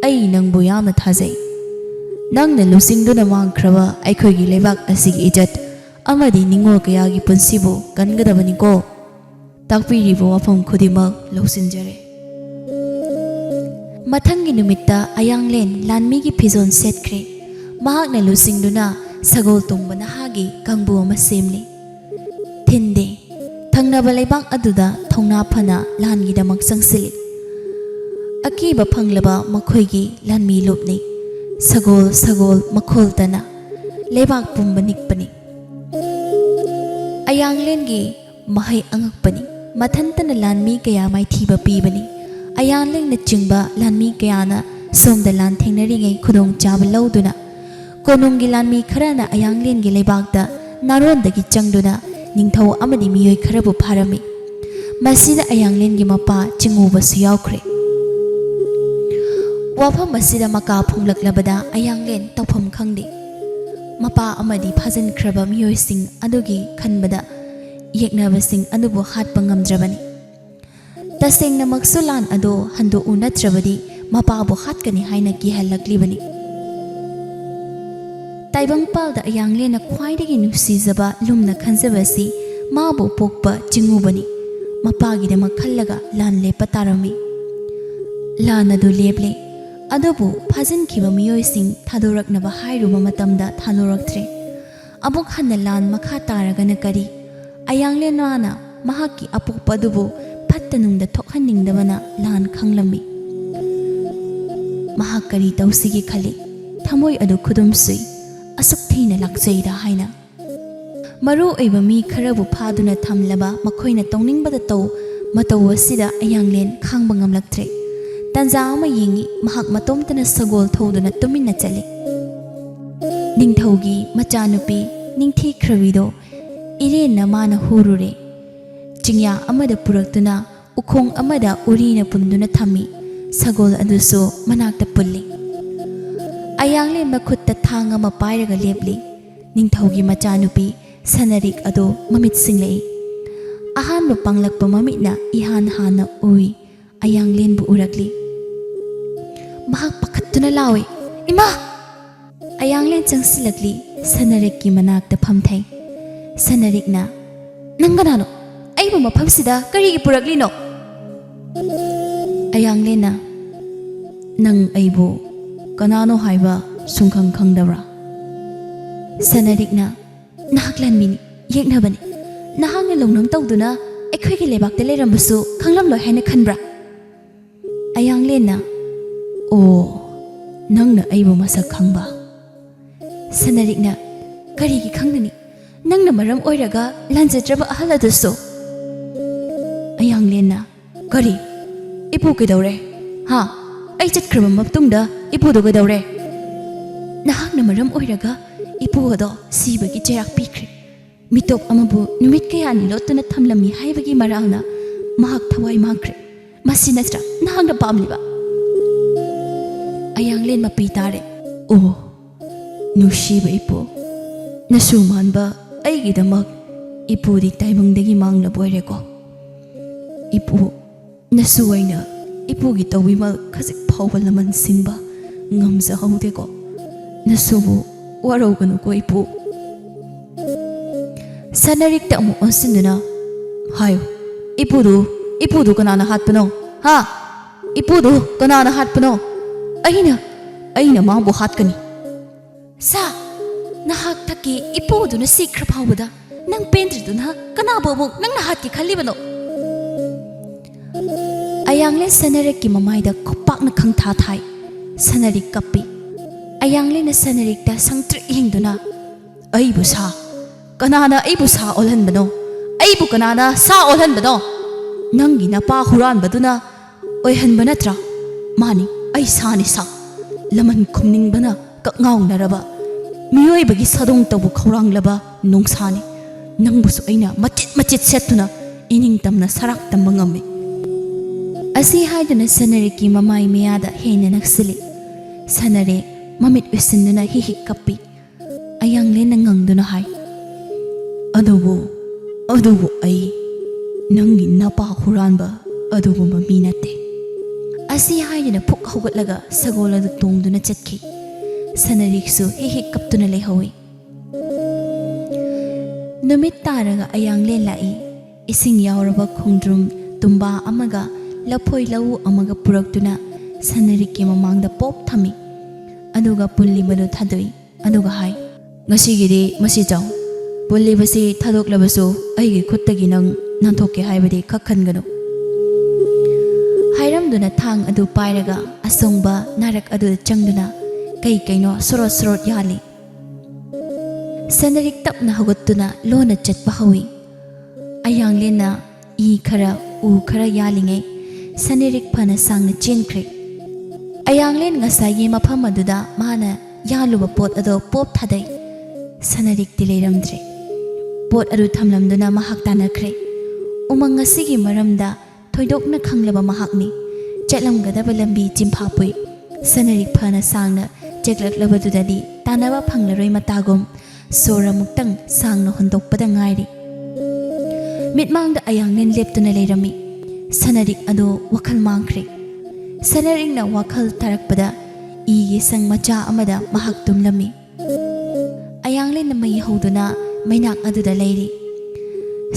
ꯑꯩ ꯅꯪꯕꯨ ꯌꯥꯝꯅ ꯊꯥꯖꯩ꯫ ꯅꯪꯅ ꯂꯨꯆꯤꯡꯗꯨꯅ ꯃꯥꯡꯈ꯭ꯔꯕ ꯑꯩꯈꯣꯏꯒꯤ ꯂꯩꯕꯥꯛ ꯑꯁꯤꯒꯤ ꯏꯖꯠ ꯑꯃꯗꯤ ꯅꯤꯡꯉꯣꯜ ꯀꯌꯥꯒꯤ ꯄꯨꯟꯁꯤꯕꯨ ꯀꯟꯒꯗꯕꯅꯤꯀꯣ꯫ ꯇꯥꯛꯄꯤꯔꯤꯕ ꯋꯥꯐꯝ ꯈꯨꯗꯤꯡꯃꯛ ꯂꯧꯁꯤꯟꯖꯔꯦ꯫" ꯃꯊꯪꯒꯤ ꯅꯨꯃꯤꯠꯇ ꯑꯌꯥꯡꯂꯦꯟ ꯂꯥꯟꯃꯤꯒꯤ ꯐꯤꯖꯣꯜ ꯁꯦꯠꯈ꯭ꯔꯦ꯫ ꯃꯍꯥꯛꯅ ꯂꯨꯆꯤꯡꯗꯨꯅ ꯁꯒꯣꯜ ꯇꯣꯡꯕ ꯅꯍꯥꯒꯤ ꯀꯥꯡꯕꯨ ꯑꯃ ꯁꯦꯝꯂꯦ꯫ ꯊꯤꯟꯗꯦ꯫ ꯊꯪꯅꯕ ꯂꯩꯕꯥꯛ ꯑꯗꯨꯗ ꯊꯧꯅꯥ ꯐꯅ ꯂꯥꯟꯒꯤꯗꯃꯛ ꯆꯪꯁꯤꯜꯂꯤ꯫ ꯑꯀꯤꯕ ꯐꯪꯂꯕ ꯃꯈꯣꯏꯒꯤ ꯂꯥꯟꯃꯤ ꯂꯨꯞꯅꯤ꯫ ꯁꯒꯣꯜ ꯁꯒꯣꯜ ꯃꯈꯣꯜ ꯇꯅ ꯂꯩꯕꯥꯛ ꯄꯨꯝꯕ ꯅꯤꯛꯄꯅꯤ꯫ ꯑꯌꯥꯡꯂꯦꯟꯒꯤ ꯃꯍꯩ ꯑꯉꯛꯄꯅꯤ꯫ ꯃꯊꯟꯇꯅ ꯂꯥꯟꯃꯤ ꯀꯌꯥ ꯃꯥꯏꯊꯤꯕ ꯄꯤꯕꯅꯤ꯫ ꯑꯌꯥꯡꯂꯦꯟꯅꯆꯤꯡꯕ ꯂꯥꯟꯃꯤ ꯀꯌꯥꯅ ꯁꯣꯝꯗ ꯂꯥꯟ ꯊꯦꯡꯅꯔꯤꯉꯩ ꯈꯨꯗꯣꯡꯆꯥꯕ ꯂꯧꯗꯨꯅ ꯀꯣꯅꯨꯡꯒꯤ ꯂꯥꯟꯃꯤ ꯈꯔꯅ ꯑꯌꯥꯡꯂꯦꯟꯒꯤ ꯂꯩꯕꯥꯛꯇ ꯅꯥꯔꯣꯟꯗꯒꯤ ꯆꯪꯗꯨꯅ ꯅꯤꯡꯊꯧ ꯑꯃꯗꯤ ꯃꯤꯑꯣꯏ ꯈꯔꯕꯨ ꯐꯥꯔꯝꯃꯤ꯫ ꯃꯁꯤꯗ ꯑꯌꯥꯡꯂꯦꯟꯒꯤ ꯃꯄꯥ ꯆꯤꯡꯉꯨꯕꯁꯨ ꯌꯥꯎꯈ꯭ꯔꯦ꯫ ꯋꯥꯐꯝ ꯑꯁꯤꯗ ꯃꯀꯥ ꯐꯣꯡꯂꯛꯂꯕꯗ ꯑꯌꯥꯡꯂꯦꯟ ꯇꯧꯐꯝ ꯈꯪꯗꯦ꯫ ꯃꯄꯥ ꯑꯃꯗꯤ ꯐꯥꯖꯤꯟꯈ꯭ꯔꯕ ꯃꯤꯑꯣꯏꯁꯤꯡ ꯑꯗꯨꯒꯤ ꯈꯟꯕꯗ ꯌꯦꯛꯅꯕꯁꯤꯡ ꯑꯗꯨꯕꯨ ꯍꯥꯠꯄ ꯉꯝꯗ꯭ꯔꯕꯅꯤ꯫ ꯇꯁꯦꯡꯅꯃꯛꯁꯨ ꯂꯥꯟ ꯑꯗꯨ ꯍꯟꯗꯣꯛꯎ ꯅꯠꯇ꯭ꯔꯕꯗꯤ ꯃꯄꯥꯕꯨ ꯍꯥꯠꯀꯅꯤ ꯍꯥꯏꯅ ꯀꯤꯍꯜꯂꯛꯂꯤꯕꯅꯤ꯫ ꯇꯥꯏꯕꯪꯄꯥꯜꯗ ꯑꯌꯥꯡꯂꯦꯟꯅ ꯈ꯭ꯋꯥꯏꯗꯒꯤ ꯅꯨꯡꯁꯤꯖꯕ ꯂꯨꯝꯅ ꯈꯟꯖꯕꯁꯤ ꯃꯥꯕꯨ ꯄꯣꯛꯄ ꯆꯤꯡꯉꯨꯕꯅꯤ꯫ ꯃꯄꯥꯒꯤꯗꯃꯛ ꯈꯜꯂꯒ ꯂꯥꯟ ꯂꯦꯞꯄ ꯇꯥꯔꯝꯃꯤ꯫ ꯂꯥꯟ ꯑꯗꯨ ꯂꯦꯞꯂꯦ꯫ ꯑꯗꯨꯕꯨ ꯐꯥꯖꯤꯟꯈꯤꯕ ꯃꯤꯑꯣꯏꯁꯤꯡ ꯊꯥꯗꯣꯔꯛꯅꯕ ꯍꯥꯏꯔꯨꯕ ꯃꯇꯝꯗ ꯊꯥꯗꯣꯔꯛꯇ꯭ꯔꯦ꯫ ꯑꯃꯨꯛ ꯍꯟꯅ ꯂꯥꯟ ꯃꯈꯥ ꯇꯥꯔꯒꯅ ꯀꯔꯤ? ꯑꯌꯥꯡꯂꯦꯟ ꯃꯥꯅ ꯃꯍꯥꯛꯀꯤ ꯑꯄꯣꯛꯄ ꯑꯗꯨꯕꯨ ꯐꯠꯇ ꯅꯨꯡꯗ ꯊꯣꯛꯍꯟꯅꯤꯡꯗꯕꯅ ꯂꯥꯟ ꯈꯪꯂꯝꯃꯤ꯫ ꯃꯍꯥꯛ ꯀꯔꯤ ꯇꯧꯁꯤꯒꯦ ꯈꯜꯂꯤ꯫ ꯊꯃꯣꯏ ꯑꯗꯨ ꯈꯨꯗꯨꯝ ꯁꯨꯏ꯫ ꯑꯁꯨꯛ ꯊꯤꯅ ꯂꯥꯛꯆꯩꯗ ꯍꯥꯏꯅ꯫ ꯃꯔꯨ ꯑꯣꯏꯕ ꯃꯤ ꯈꯔꯕꯨ ꯐꯥꯗꯨꯅ ꯊꯝꯂꯕ ꯃꯈꯣꯏꯅ ꯇꯧꯅꯤꯡꯕꯗ ꯇꯧ ꯃꯇꯧ ꯑꯁꯤꯗ ꯑꯌꯥꯡꯂꯦꯟ ꯈꯥꯡꯕ ꯉꯝꯂꯛꯇ꯭ꯔꯦ꯫ ꯇꯟꯖꯥ ꯑꯃ ꯌꯦꯡꯉꯤ, ꯃꯍꯥꯛ ꯃꯇꯣꯝꯇꯅ ꯁꯒꯣꯜ ꯊꯧꯗꯨꯅ ꯇꯨꯃꯤꯟꯅ ꯆꯠꯂꯤ꯫ ꯅꯤꯡꯊꯧꯒꯤ ꯃꯆꯥꯅꯨꯄꯤ ꯅꯤꯡꯊꯤꯈ꯭ꯔꯕꯤꯗꯣ ꯏꯔꯦꯟꯅ ꯃꯥꯅ ꯍꯨꯔꯨꯔꯦ꯫ ꯆꯤꯡꯌꯥ ꯑꯃꯗ ꯄꯨꯔꯛꯇꯨꯅ ꯎꯈꯣꯡ ꯑꯃꯗ ꯎꯔꯤꯅ ꯄꯨꯟꯗꯨꯅ ꯊꯝꯃꯤ꯫ ꯁꯒꯣꯜ ꯑꯗꯨꯁꯨ ꯃꯅꯥꯛꯇ ꯄꯨꯜꯂꯤ꯫ ꯑꯌꯥꯡꯂꯦꯟ ꯃꯈꯨꯠꯇ ꯊꯥꯡ ꯑꯃ ꯄꯥꯏꯔꯒ ꯂꯦꯞꯂꯤ꯫ ꯅꯤꯡꯊꯧꯒꯤ ꯃꯆꯥꯅꯨꯄꯤ ꯁꯅꯔꯤꯛ ꯑꯗꯣ ꯃꯃꯤꯠ ꯁꯤꯡꯂꯛꯏ꯫ ꯑꯍꯥꯟꯕ ꯄꯥꯡꯂꯛꯄ ꯃꯃꯤꯠꯅ ꯏꯍꯥꯟ ꯍꯥꯟꯅ ꯎꯏ꯫ ꯑꯌꯥꯡꯂꯦꯟꯕꯨ ꯎꯔꯛꯂꯤ꯫ ꯃꯍꯥꯛ ꯄꯥꯈꯠꯇꯨꯅ ꯂꯥꯎꯏ, "ꯏꯃꯥ!" ꯑꯌꯥꯡꯂꯦꯟ ꯆꯪꯁꯤꯜꯂꯛꯂꯤ꯫ ꯁꯅꯔꯤꯛꯀꯤ ꯃꯅꯥꯛꯇ ꯐꯝꯊꯩ꯫ ꯁꯅꯔꯤꯛꯅ, "ꯅꯪ ꯀꯅꯥꯅꯣ? ꯑꯩꯕꯨ ꯃꯐꯝꯁꯤꯗ ꯀꯔꯤꯒꯤ ꯄꯨꯔꯛꯂꯤꯅꯣ?" ꯑꯌꯥꯡꯂꯦꯟꯅ, "ꯅꯪ ꯑꯩꯕꯨ ꯀꯅꯥꯅꯣ ꯍꯥꯏꯕ ꯁꯨꯡꯈꯪ ꯈꯪꯗꯕ꯭ꯔꯥ?" ꯁꯅꯔꯤꯛꯅ, "ꯅꯍꯥꯛ ꯂꯥꯟꯃꯤꯅꯤ, ꯌꯦꯛꯅꯕꯅꯤ꯫ ꯅꯍꯥꯛꯅ ꯂꯧꯅꯝ ꯇꯧꯗꯨꯅ ꯑꯩꯈꯣꯏꯒꯤ ꯂꯩꯕꯥꯛꯇ ꯂꯩꯔꯝꯕꯁꯨ ꯈꯪꯂꯝꯂꯣꯏ ꯍꯥꯏꯅ ꯈꯟꯕ꯭ꯔꯥ?" ꯑꯌꯥꯡꯂꯦꯟꯅ, "ꯑꯣ, ꯅꯪꯅ ꯑꯩꯕꯨ ꯃꯁꯛ ꯈꯪꯕ?" ꯁꯅꯔꯤꯛꯅ, "ꯀꯔꯤꯒꯤ ꯈꯪꯒꯅꯤ? ꯅꯪꯅ ꯃꯔꯝ ꯑꯣꯏꯔꯒ ꯂꯥꯟꯖꯗ꯭ꯔꯕ ꯑꯍꯜ ꯑꯗꯨꯁꯨ?" ꯑꯌꯥꯡꯂꯦꯟꯅ, "ꯀꯔꯤ? ꯏꯄꯨ ꯀꯩꯗꯧꯔꯦ? ꯍꯥ? ꯑꯩ ꯆꯠꯈ꯭ꯔꯕ ꯃꯇꯨꯡꯗ ꯏꯄꯨꯗꯨ ꯀꯩꯗꯧꯔꯦ?" "ꯅꯍꯥꯛꯅ ꯃꯔꯝ ꯑꯣꯏꯔꯒ ꯏꯄꯨ ꯑꯗꯣ ꯁꯤꯕꯒꯤ ꯆꯩꯔꯥꯛ ꯄꯤꯈ꯭ꯔꯦ꯫ ꯃꯤꯇꯣꯞ ꯑꯃꯕꯨ ꯅꯨꯃꯤꯠ ꯀꯌꯥꯅꯤ ꯂꯣꯠꯇꯨꯅ ꯊꯝꯂꯝꯃꯤ ꯍꯥꯏꯕꯒꯤ ꯃꯔꯥꯜꯅ ꯃꯍꯥꯛ ꯊꯋꯥꯏ ꯃꯥꯡꯈ꯭ꯔꯦ꯫ ꯃꯁꯤ ꯅꯠꯇ꯭ꯔꯥ ꯅꯍꯥꯛꯅ ꯄꯥꯝꯂꯤꯕ?" ꯑꯌꯥꯡꯂꯦꯟ ꯃꯄꯤ ꯇꯥꯔꯦ꯫ "ꯑꯣ, ꯅꯨꯡꯁꯤꯕ ꯏꯄꯨ, ꯅꯁꯨ ꯃꯥꯟꯕ ꯑꯩꯒꯤꯗꯃꯛ ꯏꯄꯨꯗꯤ ꯇꯥꯏꯕꯪꯗꯒꯤ ꯃꯥꯡꯂꯕ ꯑꯣꯏꯔꯦꯀꯣ꯫ ꯏꯄꯨ, ꯅꯁꯨ ꯑꯩꯅ ꯏꯄꯨꯒꯤ ꯇꯧꯕꯤꯃꯜ ꯈꯖꯤꯛ ꯐꯥꯎꯕ ꯂꯃꯟ ꯁꯤꯡꯕ ꯉꯝꯖꯍꯧꯗꯦꯀꯣ꯫ ꯅꯁꯨꯕꯨ ꯋꯥꯔꯧꯒꯅꯨꯀꯣ ꯏꯄꯨ꯫" ꯁꯅꯔꯤꯛꯇ ꯑꯃꯨꯛ ꯑꯣꯟꯁꯤꯟꯗꯨꯅ, "ꯍꯥꯏꯌꯨ, ꯏꯄꯨꯗꯨ, ꯏꯄꯨꯗꯨ ꯀꯅꯥꯅ ꯍꯥꯠꯄꯅꯣ? ꯍꯥ? ꯏꯄꯨꯗꯨ ꯀꯅꯥꯅ ꯍꯥꯠꯄꯅꯣ? ꯑꯩꯅ, ꯑꯩꯅ ꯃꯥꯕꯨ ꯍꯥꯠꯀꯅꯤ꯫" "ꯁꯥ, ꯅꯍꯥꯛ ꯊꯛꯀꯤ ꯏꯄꯨꯗꯨꯅ ꯁꯤꯈ꯭ꯔ ꯐꯥꯎꯕꯗ ꯅꯪ ꯄꯦꯟꯗ꯭ꯔꯤꯗꯨꯅ ꯀꯅꯥꯕꯨ ꯑꯃꯨꯛ ꯅꯪꯅ ꯍꯥꯠꯀꯦ ꯈꯜꯂꯤꯕꯅꯣ?" ꯑꯌꯥꯡꯂꯦꯟ ꯁꯅꯔꯤꯛꯀꯤ ꯃꯃꯥꯏꯗ ꯈꯨꯄꯥꯛꯅ ꯈꯪꯊꯥ ꯊꯥꯏ꯫ ꯁꯅꯔꯤꯛ ꯀꯞꯄꯤ꯫ ꯑꯌꯥꯡꯂꯦꯟꯅ ꯁꯅꯔꯤꯛꯇ ꯁꯪꯇ꯭ꯔꯤꯛ ꯌꯦꯡꯗꯨꯅ, "ꯑꯩꯕꯨ ꯁꯥ? ꯀꯅꯥꯅ ꯑꯩꯕꯨ ꯁꯥ ꯑꯣꯜꯍꯟꯕꯅꯣ? ꯑꯩꯕꯨ ꯀꯅꯥꯅ ꯁꯥ ꯑꯣꯜꯍꯟꯕꯅꯣ? ꯅꯪꯒꯤ ꯅꯄꯥ ꯍꯨꯔꯥꯟꯕꯗꯨꯅ ꯑꯣꯏꯍꯟꯕ ꯅꯠꯇ꯭ꯔꯥ? ꯃꯥꯅꯤ, ꯑꯩ ꯁꯥꯅꯤ ꯁꯥ꯫ ꯂꯃꯟ ꯈꯨꯝꯅꯤꯡꯕꯅ ꯀꯛꯉꯥꯎꯅꯔꯕ, ꯃꯤꯑꯣꯏꯕꯒꯤ ꯁꯥꯗꯣꯡ ꯇꯧꯕ ꯈꯧꯔꯥꯡꯂꯕ ꯅꯣꯡꯁꯥꯅꯤ꯫ ꯅꯪꯕꯨꯁꯨ ꯑꯩꯅ ꯃꯆꯤꯠ ꯃꯆꯤꯠ ꯁꯦꯠꯇꯨꯅ ꯏꯅꯤꯡꯇꯝꯅ ꯁꯔꯥꯛ ꯇꯝꯕ ꯉꯝꯃꯤ꯫" ꯑꯁꯤ ꯍꯥꯏꯗꯨꯅ ꯁꯅꯔꯤꯛꯀꯤ ꯃꯃꯥꯏ ꯃꯌꯥꯗ ꯍꯦꯟꯅ ꯅꯛꯁꯤꯜꯂꯤ꯫ ꯁꯅꯔꯤꯛ, ꯃꯃꯤꯠ ꯎꯏꯁꯤꯟꯗꯨꯅ ꯍꯤ ꯍꯤꯛ ꯀꯞꯄꯤ꯫ ꯑꯌꯥꯡꯂꯦꯟꯅ ꯉꯪꯗꯨꯅ ꯍꯥꯏ, "ꯑꯗꯨꯕꯨ, ꯑꯗꯨꯕꯨ ꯑꯩ ꯅꯪꯒꯤ ꯅꯄꯥ ꯍꯨꯔꯥꯟꯕ ꯑꯗꯨꯒꯨꯝꯕ ꯃꯤ ꯅꯠꯇꯦ"꯫ ꯑꯁꯤ ꯍꯥꯏꯗꯨꯅ ꯐꯨꯛ ꯍꯧꯒꯠꯂꯒ ꯁꯒꯣꯜ ꯑꯗꯨ ꯇꯣꯡꯗꯨꯅ ꯆꯠꯈꯤ꯫ ꯁꯅꯔꯤꯛꯁꯨ ꯍꯤ ꯍꯤꯛ ꯀꯞꯇꯨꯅ ꯂꯩꯍꯧꯏ꯫ ꯅꯨꯃꯤꯠ ꯇꯥꯔꯒ ꯑꯌꯥꯡꯂꯦꯟ ꯂꯥꯛꯏ꯫ ꯏꯁꯤꯡ ꯌꯥꯎꯔꯕ ꯈꯣꯡꯗ꯭ꯔꯨꯝ ꯇꯨꯝꯕꯥ ꯑꯃꯒ ꯂꯐꯣꯏ ꯂꯧꯎ ꯑꯃꯒ ꯄꯨꯔꯛꯇꯨꯅ ꯁꯅꯔꯤꯛꯀꯤ ꯃꯃꯥꯡꯗ ꯄꯣꯞ ꯊꯝꯃꯤ꯫ ꯑꯗꯨꯒ ꯄꯨꯜꯂꯤꯕꯗꯨ ꯊꯥꯗꯣꯛꯏ꯫ ꯑꯗꯨꯒ ꯍꯥꯏ, "ꯉꯁꯤꯒꯤꯗꯤ ꯃꯁꯤ ꯆꯥꯎ꯫ ꯄꯨꯜꯂꯤꯕꯁꯤ ꯊꯥꯗꯣꯛꯂꯕꯁꯨ ꯑꯩꯒꯤ ꯈꯨꯠꯇꯒꯤ ꯅꯪ ꯅꯥꯟꯊꯣꯛꯀꯦ ꯍꯥꯏꯕꯗꯤ ꯈꯛ ꯈꯟꯒꯅꯨ"꯫ ꯍꯥꯏꯔꯝꯗꯨꯅ ꯊꯥꯡ ꯑꯗꯨ ꯄꯥꯏꯔꯒ ꯑꯁꯣꯡꯕ ꯅꯥꯔꯛ ꯑꯗꯨꯗ ꯆꯪꯗꯨꯅ ꯀꯩ ꯀꯩꯅꯣ ꯁꯣꯔꯣꯠ ꯁꯣꯔꯣꯠ ꯌꯥꯜꯂꯤ꯫ ꯁꯅꯔꯤꯛ ꯇꯞꯅ ꯍꯧꯒꯠꯇꯨꯅ ꯂꯣꯟꯅ ꯆꯠꯄ ꯍꯧꯏ꯫ ꯑꯌꯥꯡꯂꯦꯟꯅ ꯏ ꯈꯔ, ꯎ ꯈꯔ ꯌꯥꯜꯂꯤꯉꯩ ꯁꯅꯔꯤꯛ ꯐꯅ ꯁꯥꯡꯅ ꯆꯦꯟꯈ꯭ꯔꯦ꯫ ꯑꯌꯥꯡꯂꯦꯟ ꯉꯁꯥꯏꯒꯤ ꯃꯐꯝ ꯑꯗꯨꯗ ꯃꯥꯅ ꯌꯥꯜꯂꯨꯕ ꯄꯣꯠ ꯑꯗꯣ ꯄꯣꯞ ꯊꯥꯗꯩ꯫ ꯁꯅꯔꯤꯛꯇꯤ ꯂꯩꯔꯝꯗ꯭ꯔꯦ꯫ ꯄꯣꯠ ꯑꯗꯨ ꯊꯝꯂꯝꯗꯨꯅ ꯃꯍꯥꯛ ꯇꯥꯟꯅꯈ꯭ꯔꯦ꯫ ꯎꯃꯪ ꯑꯁꯤꯒꯤ ꯃꯔꯝꯗ ꯊꯣꯏꯗꯣꯛꯅ ꯈꯪꯂꯕ ꯃꯍꯥꯛꯅꯤ꯫ ꯆꯠꯂꯝꯒꯗꯕ ꯂꯝꯕꯤ ꯆꯤꯟꯐꯥ ꯄꯨꯏ꯫ ꯁꯅꯔꯤꯛ ꯐꯅ ꯁꯥꯡꯅ ꯆꯦꯛꯂꯛꯂꯕꯗꯨꯗꯗꯤ ꯇꯥꯟꯅꯕ ꯐꯪꯂꯔꯣꯏ ꯃꯇꯥꯒꯨꯝ ꯁꯣꯔ ꯑꯃꯨꯛꯇꯪ ꯁꯥꯡꯅ ꯍꯣꯟꯗꯣꯛꯄꯗ ꯉꯥꯏꯔꯤ꯫ ꯃꯤꯠꯃꯥꯡꯗ ꯑꯌꯥꯡꯂꯦꯟ ꯂꯦꯞꯇꯨꯅ ꯂꯩꯔꯝꯃꯤ꯫ ꯁꯅꯔꯤꯛ ꯑꯗꯨ ꯋꯥꯈꯜ ꯃꯥꯡꯈ꯭ꯔꯦ꯫ ꯁꯅꯔꯤꯛꯅ ꯋꯥꯈꯜ ꯇꯥꯔꯛꯄꯗ ꯏꯒꯤ ꯁꯪ ꯃꯆꯥ ꯑꯃꯗ ꯃꯍꯥꯛ ꯇꯨꯝꯂꯝꯃꯤ꯫ ꯑꯌꯥꯡꯂꯦꯟꯅ ꯃꯩ ꯍꯧꯗꯨꯅ ꯃꯩꯅꯥꯛ ꯑꯗꯨꯗ ꯂꯩꯔꯤ꯫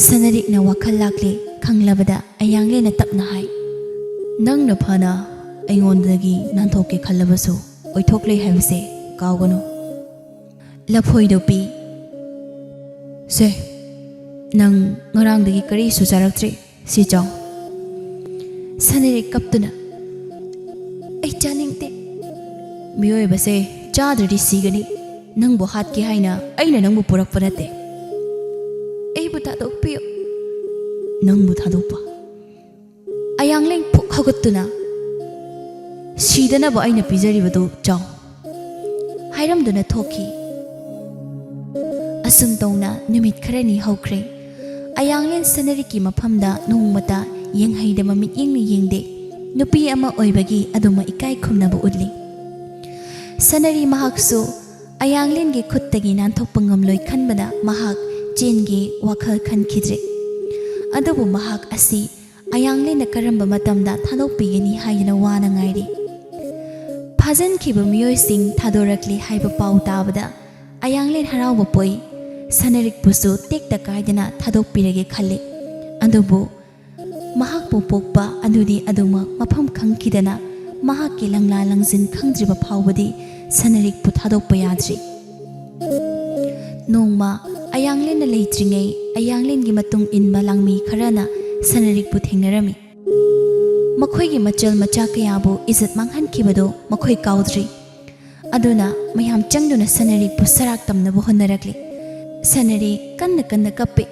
ꯁꯅꯔꯤꯛꯅ ꯋꯥꯈꯜ ꯂꯥꯛꯂꯦ ꯈꯪꯂꯕꯗ ꯑꯌꯥꯡꯂꯦꯟꯅ ꯇꯞꯅ ꯍꯥꯏ, "ꯅꯪꯅ ꯐꯅ ꯑꯩꯉꯣꯟꯗꯒꯤ ꯅꯥꯟꯊꯣꯛꯀꯦ ꯈꯜꯂꯕꯁꯨ ꯑꯣꯏꯊꯣꯛꯂꯣꯏ ꯍꯥꯏꯕꯁꯦ ꯀꯥꯎꯒꯅꯨ"꯫ ꯂꯐꯣꯏꯗꯨ ꯄꯤ꯫ "ꯁꯦ, ꯅꯪ ꯉꯔꯥꯡꯗꯒꯤ ꯀꯔꯤꯁꯨ ꯆꯥꯔꯛꯇ꯭ꯔꯤ, ꯁꯤ ꯆꯥꯎ"꯫ ꯁꯅꯔꯤꯛ ꯀꯞꯇꯨꯅ, "ꯑꯩ ꯆꯥꯅꯤꯡꯗꯦ"꯫ "ꯃꯤꯑꯣꯏꯕꯁꯦ ꯆꯥꯗ꯭ꯔꯗꯤ ꯁꯤꯒꯅꯤ꯫ ꯅꯪꯕꯨ ꯍꯥꯠꯀꯦ ꯍꯥꯏꯅ ꯑꯩꯅ ꯅꯪꯕꯨ ꯄꯨꯔꯛꯄ ꯅꯠꯇꯦ"꯫ "ꯑꯩꯕꯨ ꯊꯥꯗꯣꯛꯄꯤꯌꯨ"꯫ "ꯅꯪꯕꯨ ꯊꯥꯗꯣꯛꯄ?" ꯑꯌꯥꯡꯂꯦꯟ ꯐꯨꯛ ꯍꯧꯒꯠꯇꯨꯅ, "ꯁꯤꯗꯅꯕ ꯑꯩꯅ ꯄꯤꯖꯔꯤꯕꯗꯨ ꯆꯥꯎ" ꯍꯥꯏꯔꯝꯗꯨꯅ ꯊꯣꯛꯈꯤ꯫ ꯑꯁꯨꯝ ꯇꯧꯅ ꯅꯨꯃꯤꯠ ꯈꯔꯅꯤ ꯍꯧꯈ꯭ꯔꯦ꯫ ꯑꯌꯥꯡꯂꯦꯟ ꯁꯅꯔꯤꯛꯀꯤ ꯃꯐꯝꯗ ꯅꯣꯡꯃꯇ ꯌꯦꯡꯍꯩꯗꯕ ꯃꯤꯠꯌꯦꯡꯅ ꯌꯦꯡꯗꯦ꯫ ꯅꯨꯄꯤ ꯑꯃ ꯑꯣꯏꯕꯒꯤ ꯑꯗꯨꯃꯛ ꯏꯀꯥꯏ ꯈꯨꯝꯅꯕ ꯎꯠꯂꯤ꯫ ꯁꯅꯔꯤ ꯃꯍꯥꯛꯁꯨ ꯑꯌꯥꯡꯂꯦꯟꯒꯤ ꯈꯨꯠꯇꯒꯤ ꯅꯥꯟꯊꯣꯛꯄ ꯉꯝꯂꯣꯏ ꯈꯟꯕꯗ ꯃꯍꯥꯛ ꯆꯦꯟꯒꯦ ꯋꯥꯈꯜ ꯈꯟꯈꯤꯗ꯭ꯔꯦ꯫ ꯑꯗꯨꯕꯨ ꯃꯍꯥꯛ ꯑꯁꯤ ꯑꯌꯥꯡꯂꯦꯟꯅ ꯀꯔꯝꯕ ꯃꯇꯝꯗ ꯊꯥꯗꯣꯛꯄꯤꯒꯅꯤ ꯍꯥꯏꯗꯨꯅ ꯋꯥꯅ ꯉꯥꯏꯔꯤ꯫ ꯐꯥꯖꯤꯟꯈꯤꯕ ꯃꯤꯑꯣꯏꯁꯤꯡ ꯊꯥꯗꯣꯔꯛꯂꯦ ꯍꯥꯏꯕ ꯄꯥꯎ ꯇꯥꯕꯗ ꯑꯌꯥꯡꯂꯦꯟ ꯍꯔꯥꯎꯕ ꯄꯣꯛꯏ꯫ ꯁꯅꯔꯤꯛꯄꯨꯁꯨ ꯇꯦꯛꯇ ꯀꯥꯏꯗꯅ ꯊꯥꯗꯣꯛꯄꯤꯔꯒꯦ ꯈꯜꯂꯤ꯫ ꯑꯗꯨꯕꯨ ꯃꯍꯥꯛꯄꯨ ꯄꯣꯛꯄ ꯑꯗꯨꯗꯤ ꯑꯗꯨꯃꯛ ꯃꯐꯝ ꯈꯪꯈꯤꯗꯅ ꯃꯍꯥꯛꯀꯤ ꯂꯪꯂꯥ ꯂꯪꯖꯤꯟ ꯈꯪꯗ꯭ꯔꯤꯕ ꯐꯥꯎꯕꯗꯤ ꯁꯅꯔꯤꯛꯄꯨ ꯊꯥꯗꯣꯛꯄ ꯌꯥꯗ꯭ꯔꯤ꯫ ꯅꯣꯡꯃ ꯑꯌꯥꯡꯂꯦꯟꯅ ꯂꯩꯇ꯭ꯔꯤꯉꯩ ꯑꯌꯥꯡꯂꯦꯟꯒꯤ ꯃꯇꯨꯡ ꯏꯟꯕ ꯂꯥꯡꯃꯤ ꯈꯔꯅ ꯁꯅꯔꯤꯛꯄꯨ ꯊꯦꯡꯅꯔꯝꯃꯤ꯫ ꯃꯈꯣꯏꯒꯤ ꯃꯆꯜ ꯃꯆꯥ ꯀꯌꯥꯕꯨ ꯏꯖꯠ ꯃꯥꯡꯍꯟꯈꯤꯕꯗꯨ ꯃꯈꯣꯏ ꯀꯥꯎꯗ꯭ꯔꯤ꯫ ꯑꯗꯨꯅ ꯃꯌꯥꯝ ꯆꯪꯗꯨꯅ ꯁꯅꯔꯤꯛꯄꯨ ꯁꯔꯥꯛ ꯇꯝꯅꯕ ꯍꯣꯠꯅꯔꯛꯂꯤ꯫ ꯁꯅꯔꯤꯛ ꯀꯟꯅ ꯀꯟꯅ ꯀꯞꯄꯤ꯫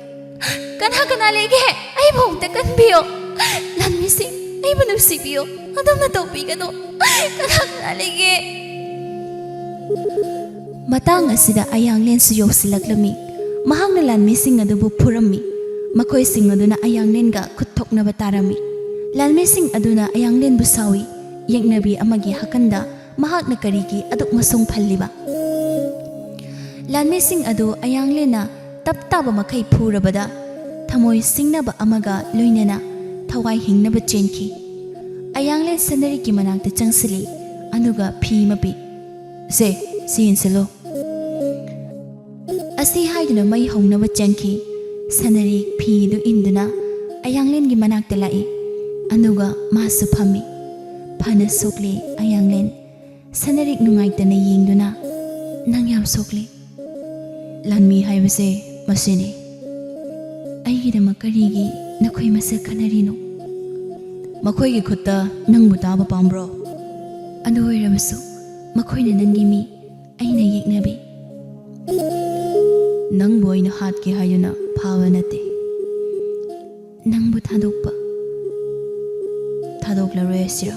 "ꯀꯅꯥ ꯀꯅꯥ ꯂꯩꯒꯦ? ꯑꯩꯕꯨ ꯑꯃꯨꯛꯇ ꯀꯟꯕꯤꯌꯣ꯫ ꯂꯥꯟꯃꯤꯁꯤꯡ, ꯑꯩꯕꯨ ꯅꯨꯡꯁꯤꯕꯤꯌꯣ꯫ ꯑꯗꯨꯝꯅ ꯇꯧꯕꯤꯒꯅꯨ꯫ ꯀꯅꯥ ꯀꯅꯥ ꯂꯩꯒꯦ?" ꯃꯇꯥꯡ ꯑꯁꯤꯗ ꯑꯌꯥꯡꯂꯦꯟꯁꯨ ꯌꯧꯁꯤꯜꯂꯛꯂꯝꯃꯤ꯫ ꯃꯍꯥꯛꯅ ꯂꯥꯟꯃꯤꯁꯤꯡ ꯑꯗꯨꯕꯨ ꯐꯨꯔꯝꯃꯤ꯫ ꯃꯈꯣꯏꯁꯤꯡ ꯑꯗꯨꯅ ꯑꯌꯥꯡꯂꯦꯟꯒ ꯈꯨꯠ ꯊꯣꯛꯅꯕ ꯇꯥꯔꯝꯃꯤ꯫ ꯂꯥꯟꯃꯤꯁꯤꯡ ꯑꯗꯨꯅ ꯑꯌꯥꯡꯂꯦꯟꯕꯨ ꯁꯥꯎꯏ꯫ ꯌꯦꯛꯅꯕꯤ ꯑꯃꯒꯤ ꯍꯥꯀꯟꯗ ꯃꯍꯥꯛꯅ ꯀꯔꯤꯒꯤ ꯑꯗꯨꯛ ꯃꯁꯣꯡ ꯐꯜꯂꯤꯕ? ꯂꯥꯟꯃꯤꯁꯤꯡ ꯑꯗꯨ ꯑꯌꯥꯡꯂꯦꯟꯅ ꯇꯞ ꯇꯥꯕ ꯃꯈꯩ ꯐꯨꯔꯕꯗ ꯊꯃꯣꯏ ꯁꯤꯡꯅꯕ ꯑꯃꯒ ꯂꯣꯏꯅꯅ ꯊꯋꯥꯏ ꯍꯤꯡꯅꯕ ꯆꯦꯟꯈꯤ꯫ ꯑꯌꯥꯡꯂꯦꯟ ꯁꯅꯔꯤꯛꯀꯤ ꯃꯅꯥꯛꯇ ꯆꯪꯁꯤꯜꯂꯤ, ꯑꯗꯨꯒ ꯐꯤ ꯑꯃ ꯄꯤ꯫ "ꯁꯦ, ꯁꯤ ꯏꯟꯁꯤꯜꯂꯨ" ꯑꯁꯤ ꯍꯥꯏꯗꯨꯅ ꯃꯩ ꯍꯧꯅꯕ ꯆꯪꯈꯤ꯫ ꯁꯅꯔꯤꯛ ꯐꯤꯗꯨ ꯏꯟꯗꯨꯅ ꯑꯌꯥꯡꯂꯦꯟꯒꯤ ꯃꯅꯥꯛꯇ ꯂꯥꯛꯏ, ꯑꯗꯨꯒ ꯃꯥꯁꯨ ꯐꯝꯃꯤ꯫ ꯐꯅ ꯁꯣꯛꯂꯦ ꯑꯌꯥꯡꯂꯦꯟ꯫ ꯁꯅꯔꯤꯛ ꯅꯨꯡꯉꯥꯏꯇꯅ ꯌꯦꯡꯗꯨꯅ, "ꯅꯪ ꯌꯥꯝ ꯁꯣꯛꯂꯦ꯫ ꯂꯥꯟꯃꯤ ꯍꯥꯏꯕꯁꯦ ꯃꯁꯤꯅꯤ꯫ ꯑꯩꯒꯤꯗꯃꯛ ꯀꯔꯤꯒꯤ ꯅꯈꯣꯏ ꯃꯁꯛ ꯈꯟꯅꯔꯤꯅꯣ? ꯃꯈꯣꯏꯒꯤ ꯈꯨꯠꯇ ꯅꯪꯕꯨ ꯇꯥꯕ ꯄꯥꯝꯕ꯭ꯔꯣ? ꯑꯗꯨ ꯑꯣꯏꯔꯕꯁꯨ ꯃꯈꯣꯏꯅ ꯅꯪꯒꯤ ꯃꯤ, ꯑꯩꯅ ꯌꯦꯛꯅꯕꯤ꯫ ꯅꯪꯕꯨ ꯑꯩꯅ ꯍꯥꯠꯀꯦ ꯍꯥꯏꯗꯨꯅ ꯐꯥꯕ ꯅꯠꯇꯦ꯫ ꯅꯪꯕꯨ ꯊꯥꯗꯣꯛꯄ, ꯊꯥꯗꯣꯛꯂꯔꯣꯏ ꯍꯥꯏꯁꯤꯔꯣ?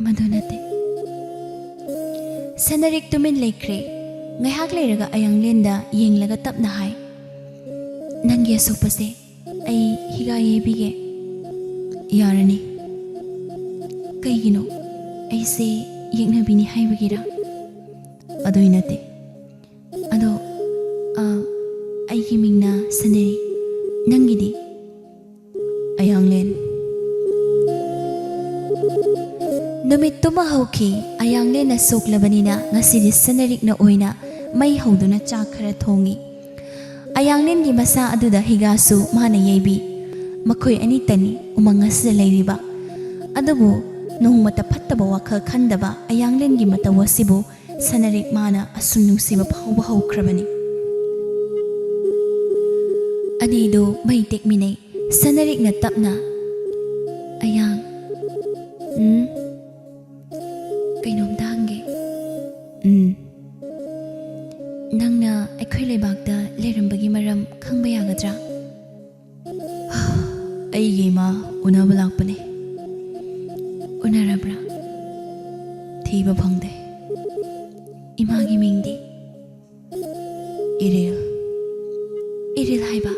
ꯃꯗꯨ ꯅꯠꯇꯦ꯫" ꯁꯅꯔꯤꯛ ꯇꯨꯃꯤꯟ ꯂꯩꯈ꯭ꯔꯦ꯫ ꯉꯥꯏꯍꯥꯛ ꯂꯩꯔꯒ ꯑꯌꯥꯡꯂꯦꯟꯗ ꯌꯦꯡꯂꯒ ꯇꯞꯅ ꯍꯥꯏ, "ꯅꯪꯒꯤ ꯑꯁꯣꯛꯄꯁꯦ ꯑꯩ ꯍꯤꯒꯥ ꯌꯩꯕꯤꯒꯦ꯫ ꯌꯥꯔꯅꯤ꯫ ꯀꯩꯒꯤꯅꯣ? ꯑꯩꯁꯦ ꯌꯦꯛꯅꯕꯤꯅꯤ ꯍꯥꯏꯕꯒꯤꯔꯥ? ꯑꯗꯨꯏ ꯅꯠꯇꯦ꯫ ꯑꯗꯣ, ꯑ, ꯑꯩꯒꯤ ꯃꯤꯡꯅ ꯁꯅꯔꯤ꯫ ꯅꯪꯒꯤꯗꯤ? ꯑꯌꯥꯡꯂꯦꯟ꯫ ꯅꯨꯃꯤꯠꯇꯨꯃ ꯍꯧꯈꯤ꯫ ꯑꯌꯥꯡꯂꯦꯟꯅ ꯁꯣꯛꯂꯕꯅꯤꯅ ꯉꯁꯤꯗꯤ ꯁꯅꯔꯤꯛꯅ ꯑꯣꯏꯅ ꯃꯩ ꯍꯧꯗꯨꯅ ꯆꯥꯛ ꯈꯔ ꯊꯣꯡꯉꯤ꯫ ꯑꯌꯥꯡꯂꯦꯟꯒꯤ ꯃꯁꯥ ꯑꯗꯨꯗ ꯍꯤꯒꯥꯁꯨ ꯃꯥꯅ ꯌꯩꯕꯤ꯫ ꯃꯈꯣꯏ ꯑꯅꯤꯇꯅꯤ ꯎꯃꯪ ꯑꯁꯤꯗ ꯂꯩꯔꯤꯕ꯫ ꯑꯗꯨꯕꯨ ꯅꯣꯡꯃꯇ ꯐꯠꯇꯕ ꯋꯥꯈꯜ ꯈꯟꯗꯕ ꯑꯌꯥꯡꯂꯦꯟꯒꯤ ꯃꯇꯧ ꯑꯁꯤꯕꯨ ꯁꯅꯔꯤꯛ ꯃꯥꯅ ꯑꯁꯨꯝ ꯅꯨꯡꯁꯤꯕ ꯐꯥꯎꯕ ꯍꯧꯈ꯭ꯔꯕꯅꯤ꯫ ꯑꯅꯤꯗꯨ ꯃꯩ ꯇꯦꯛꯃꯤꯟꯅꯩ꯫ ꯁꯅꯔꯤꯛꯅ ꯇꯞꯅ, "ꯑꯌꯥꯡ, ꯎꯝ, ꯀꯩꯅꯣꯝꯇ ꯍꯪꯒꯦ꯫ ꯎꯝ, ꯅꯪꯅ ꯑꯩꯈꯣꯏ ꯂꯩꯕꯥꯛꯇ ꯂꯩꯔꯝꯕꯒꯤ ꯃꯔꯝ ꯈꯪꯕ ꯌꯥꯒꯗ꯭ꯔꯥ?" "ꯑꯩꯒꯤ ꯏꯃꯥ ꯎꯅꯕ ꯂꯥꯛꯄꯅꯦ꯫" "ꯎꯅꯔꯕ꯭ꯔꯥ?" "ꯊꯤꯕ ꯐꯪꯗꯦ꯫" "ꯏꯃꯥꯒꯤ ꯃꯤꯡꯗꯤ?" "ꯏꯔꯤꯜ꯫" "ꯏꯔꯤꯜ ꯍꯥꯏꯕ?"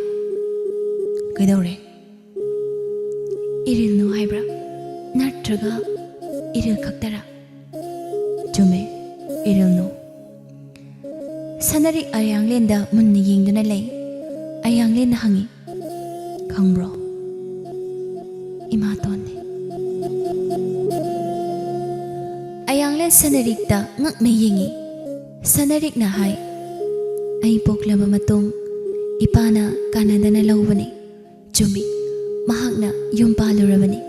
"ꯀꯩꯗꯧꯔꯦ?" "ꯏꯔꯤꯜꯅꯨ ꯍꯥꯏꯕ꯭ꯔꯥ? ꯅꯠꯇ꯭ꯔꯒ ꯏꯔꯤꯜ ꯈꯛꯇꯔꯥ?" "ꯆꯨꯝꯃꯦ, ꯏꯔꯤꯜꯅꯨ꯫" ꯁꯅꯔꯤꯛ ꯑꯌꯥꯡꯂꯦꯟꯗ ꯃꯨꯟꯅ ꯌꯦꯡꯗꯨꯅ ꯂꯩ꯫ ꯑꯌꯥꯡꯂꯦꯟꯅ ꯍꯪꯉꯤ, "ꯈꯪꯕ꯭ꯔꯣ?" "ꯏꯃꯥꯇꯣꯟꯅꯤ꯫" ꯑꯌꯥꯡꯂꯦꯟ ꯁꯅꯔꯤꯛꯇ ꯉꯛꯅ ꯌꯦꯡꯉꯤ꯫ ꯁꯅꯔꯤꯛꯅ ꯍꯥꯏ, "ꯑꯩ ꯄꯣꯛꯂꯕ ꯃꯇꯨꯡ ꯏꯄꯥꯅ ꯀꯥꯟꯅꯗꯅ ꯂꯧꯕꯅꯤ꯫ ꯆꯨꯝꯃꯤ, ꯃꯍꯥꯛꯅ ꯌꯨꯝ ꯄꯥꯜꯂꯨꯔꯕꯅꯤ꯫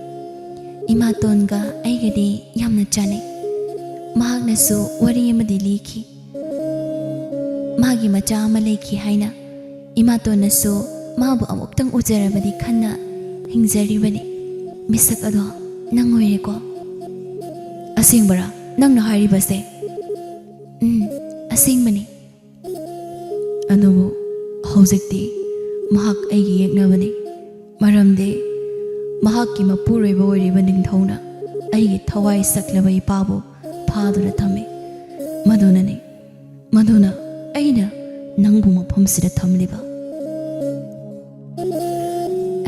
ꯏꯃꯥꯇꯣꯟꯒ ꯑꯩꯒꯗꯤ ꯌꯥꯝꯅ ꯆꯥꯟꯅꯩ꯫ ꯃꯍꯥꯛꯅꯁꯨ ꯋꯥꯔꯤ ꯑꯃꯗꯤ ꯂꯤꯈꯤ꯫ ꯃꯥꯒꯤ ꯃꯆꯥ ꯑꯃ ꯂꯩꯈꯤ ꯍꯥꯏꯅ꯫ ꯏꯃꯥꯇꯣꯟꯅꯁꯨ ꯃꯥꯕꯨ ꯑꯃꯨꯛꯇꯪ ꯎꯖꯔꯕꯗꯤ ꯈꯟꯅ ꯍꯤꯡꯖꯔꯤꯕꯅꯤ꯫ ꯃꯤꯁꯛ ꯑꯗꯣ ꯅꯪ ꯑꯣꯏꯔꯦꯀꯣ?" "ꯑꯁꯦꯡꯕꯔꯥ ꯅꯪꯅ ꯍꯥꯏꯔꯤꯕꯁꯦ?" "ꯎꯝ, ꯑꯁꯦꯡꯕꯅꯤ꯫" "ꯑꯗꯨꯕꯨ ꯍꯧꯖꯤꯛꯇꯤ ꯃꯍꯥꯛ ꯑꯩꯒꯤ ꯌꯦꯛꯅꯕꯅꯤ, ꯃꯔꯝꯗꯤ ꯃꯍꯥꯛꯀꯤ ꯃꯄꯨꯔꯣꯏꯕ ꯑꯣꯏꯔꯤꯕ ꯅꯤꯡꯊꯧꯅ ꯑꯩꯒꯤ ꯊꯋꯥꯏ ꯁꯛꯂꯕ ꯏꯄꯥꯕꯨ ꯐꯥꯗꯨꯅ ꯊꯝꯃꯤ꯫ ꯃꯗꯨꯅꯅꯤ, ꯃꯗꯨꯅ ꯑꯩꯅ ꯅꯪꯕꯨ ꯃꯐꯝꯁꯤꯗ ꯊꯝꯂꯤꯕ꯫"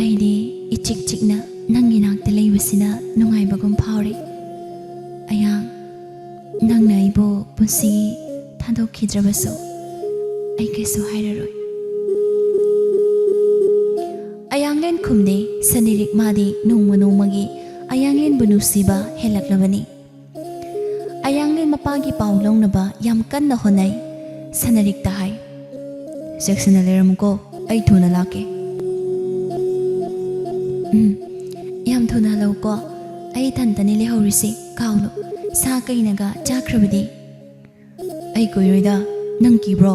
"ꯑꯩꯗꯤ ꯏꯆꯤꯛ ꯆꯤꯛꯅ ꯅꯪꯒꯤ ꯅꯥꯛꯇ ꯂꯩꯕꯁꯤꯅ ꯅꯨꯡꯉꯥꯏꯕꯒꯨꯝ ꯐꯥꯎꯔꯦ꯫ ꯑꯌꯥꯡ, ꯅꯪꯅ ꯑꯩꯕꯨ ꯄꯨꯟꯁꯤꯒꯤ ꯊꯥꯗꯣꯛꯈꯤꯗ꯭ꯔꯕꯁꯨ, ꯑꯩ ꯀꯩꯁꯨ ꯍꯥꯏꯔꯔꯣꯏ꯫ ꯑꯌꯥꯡꯂꯦꯟ ꯈꯨꯝꯗꯦ꯫ ꯁꯅꯤꯔꯤꯛ ꯃꯥꯗꯤ ꯅꯣꯡꯃ ꯅꯣꯡꯃꯒꯤ ꯑꯌꯥꯡꯂꯦꯟꯕꯨ ꯅꯨꯡꯁꯤꯕ ꯍꯦꯜꯂꯛꯂꯕꯅꯤ꯫ ꯑꯌꯥꯡꯂꯦꯟ ꯃꯄꯥꯒꯤ ꯄꯥꯎ ꯂꯧꯅꯕ ꯌꯥꯝ ꯀꯟꯅ ꯍꯣꯠꯅꯩ꯫ ꯁꯅꯔꯤꯛꯇ ꯍꯥꯏ, "ꯆꯦꯛꯁꯤꯟꯅ ꯂꯩꯔꯝꯃꯨꯀꯣ, ꯑꯩ ꯊꯨꯅ ꯂꯥꯛꯀꯦ꯫" "ꯎꯝ, ꯌꯥꯝ ꯊꯨꯅ ꯍꯜꯂꯛꯎꯀꯣ꯫ ꯑꯩ ꯏꯊꯟꯇꯅꯤ ꯂꯩꯍꯧꯔꯤꯁꯤ, ꯀꯥꯎꯅꯨ꯫ ꯁꯥ ꯀꯩꯅꯒ ꯆꯥꯈ꯭ꯔꯕꯗꯤ꯫" "ꯑꯩ ꯀꯨꯏꯔꯣꯏꯗ, ꯅꯪ ꯀꯤꯕ꯭ꯔꯣ?"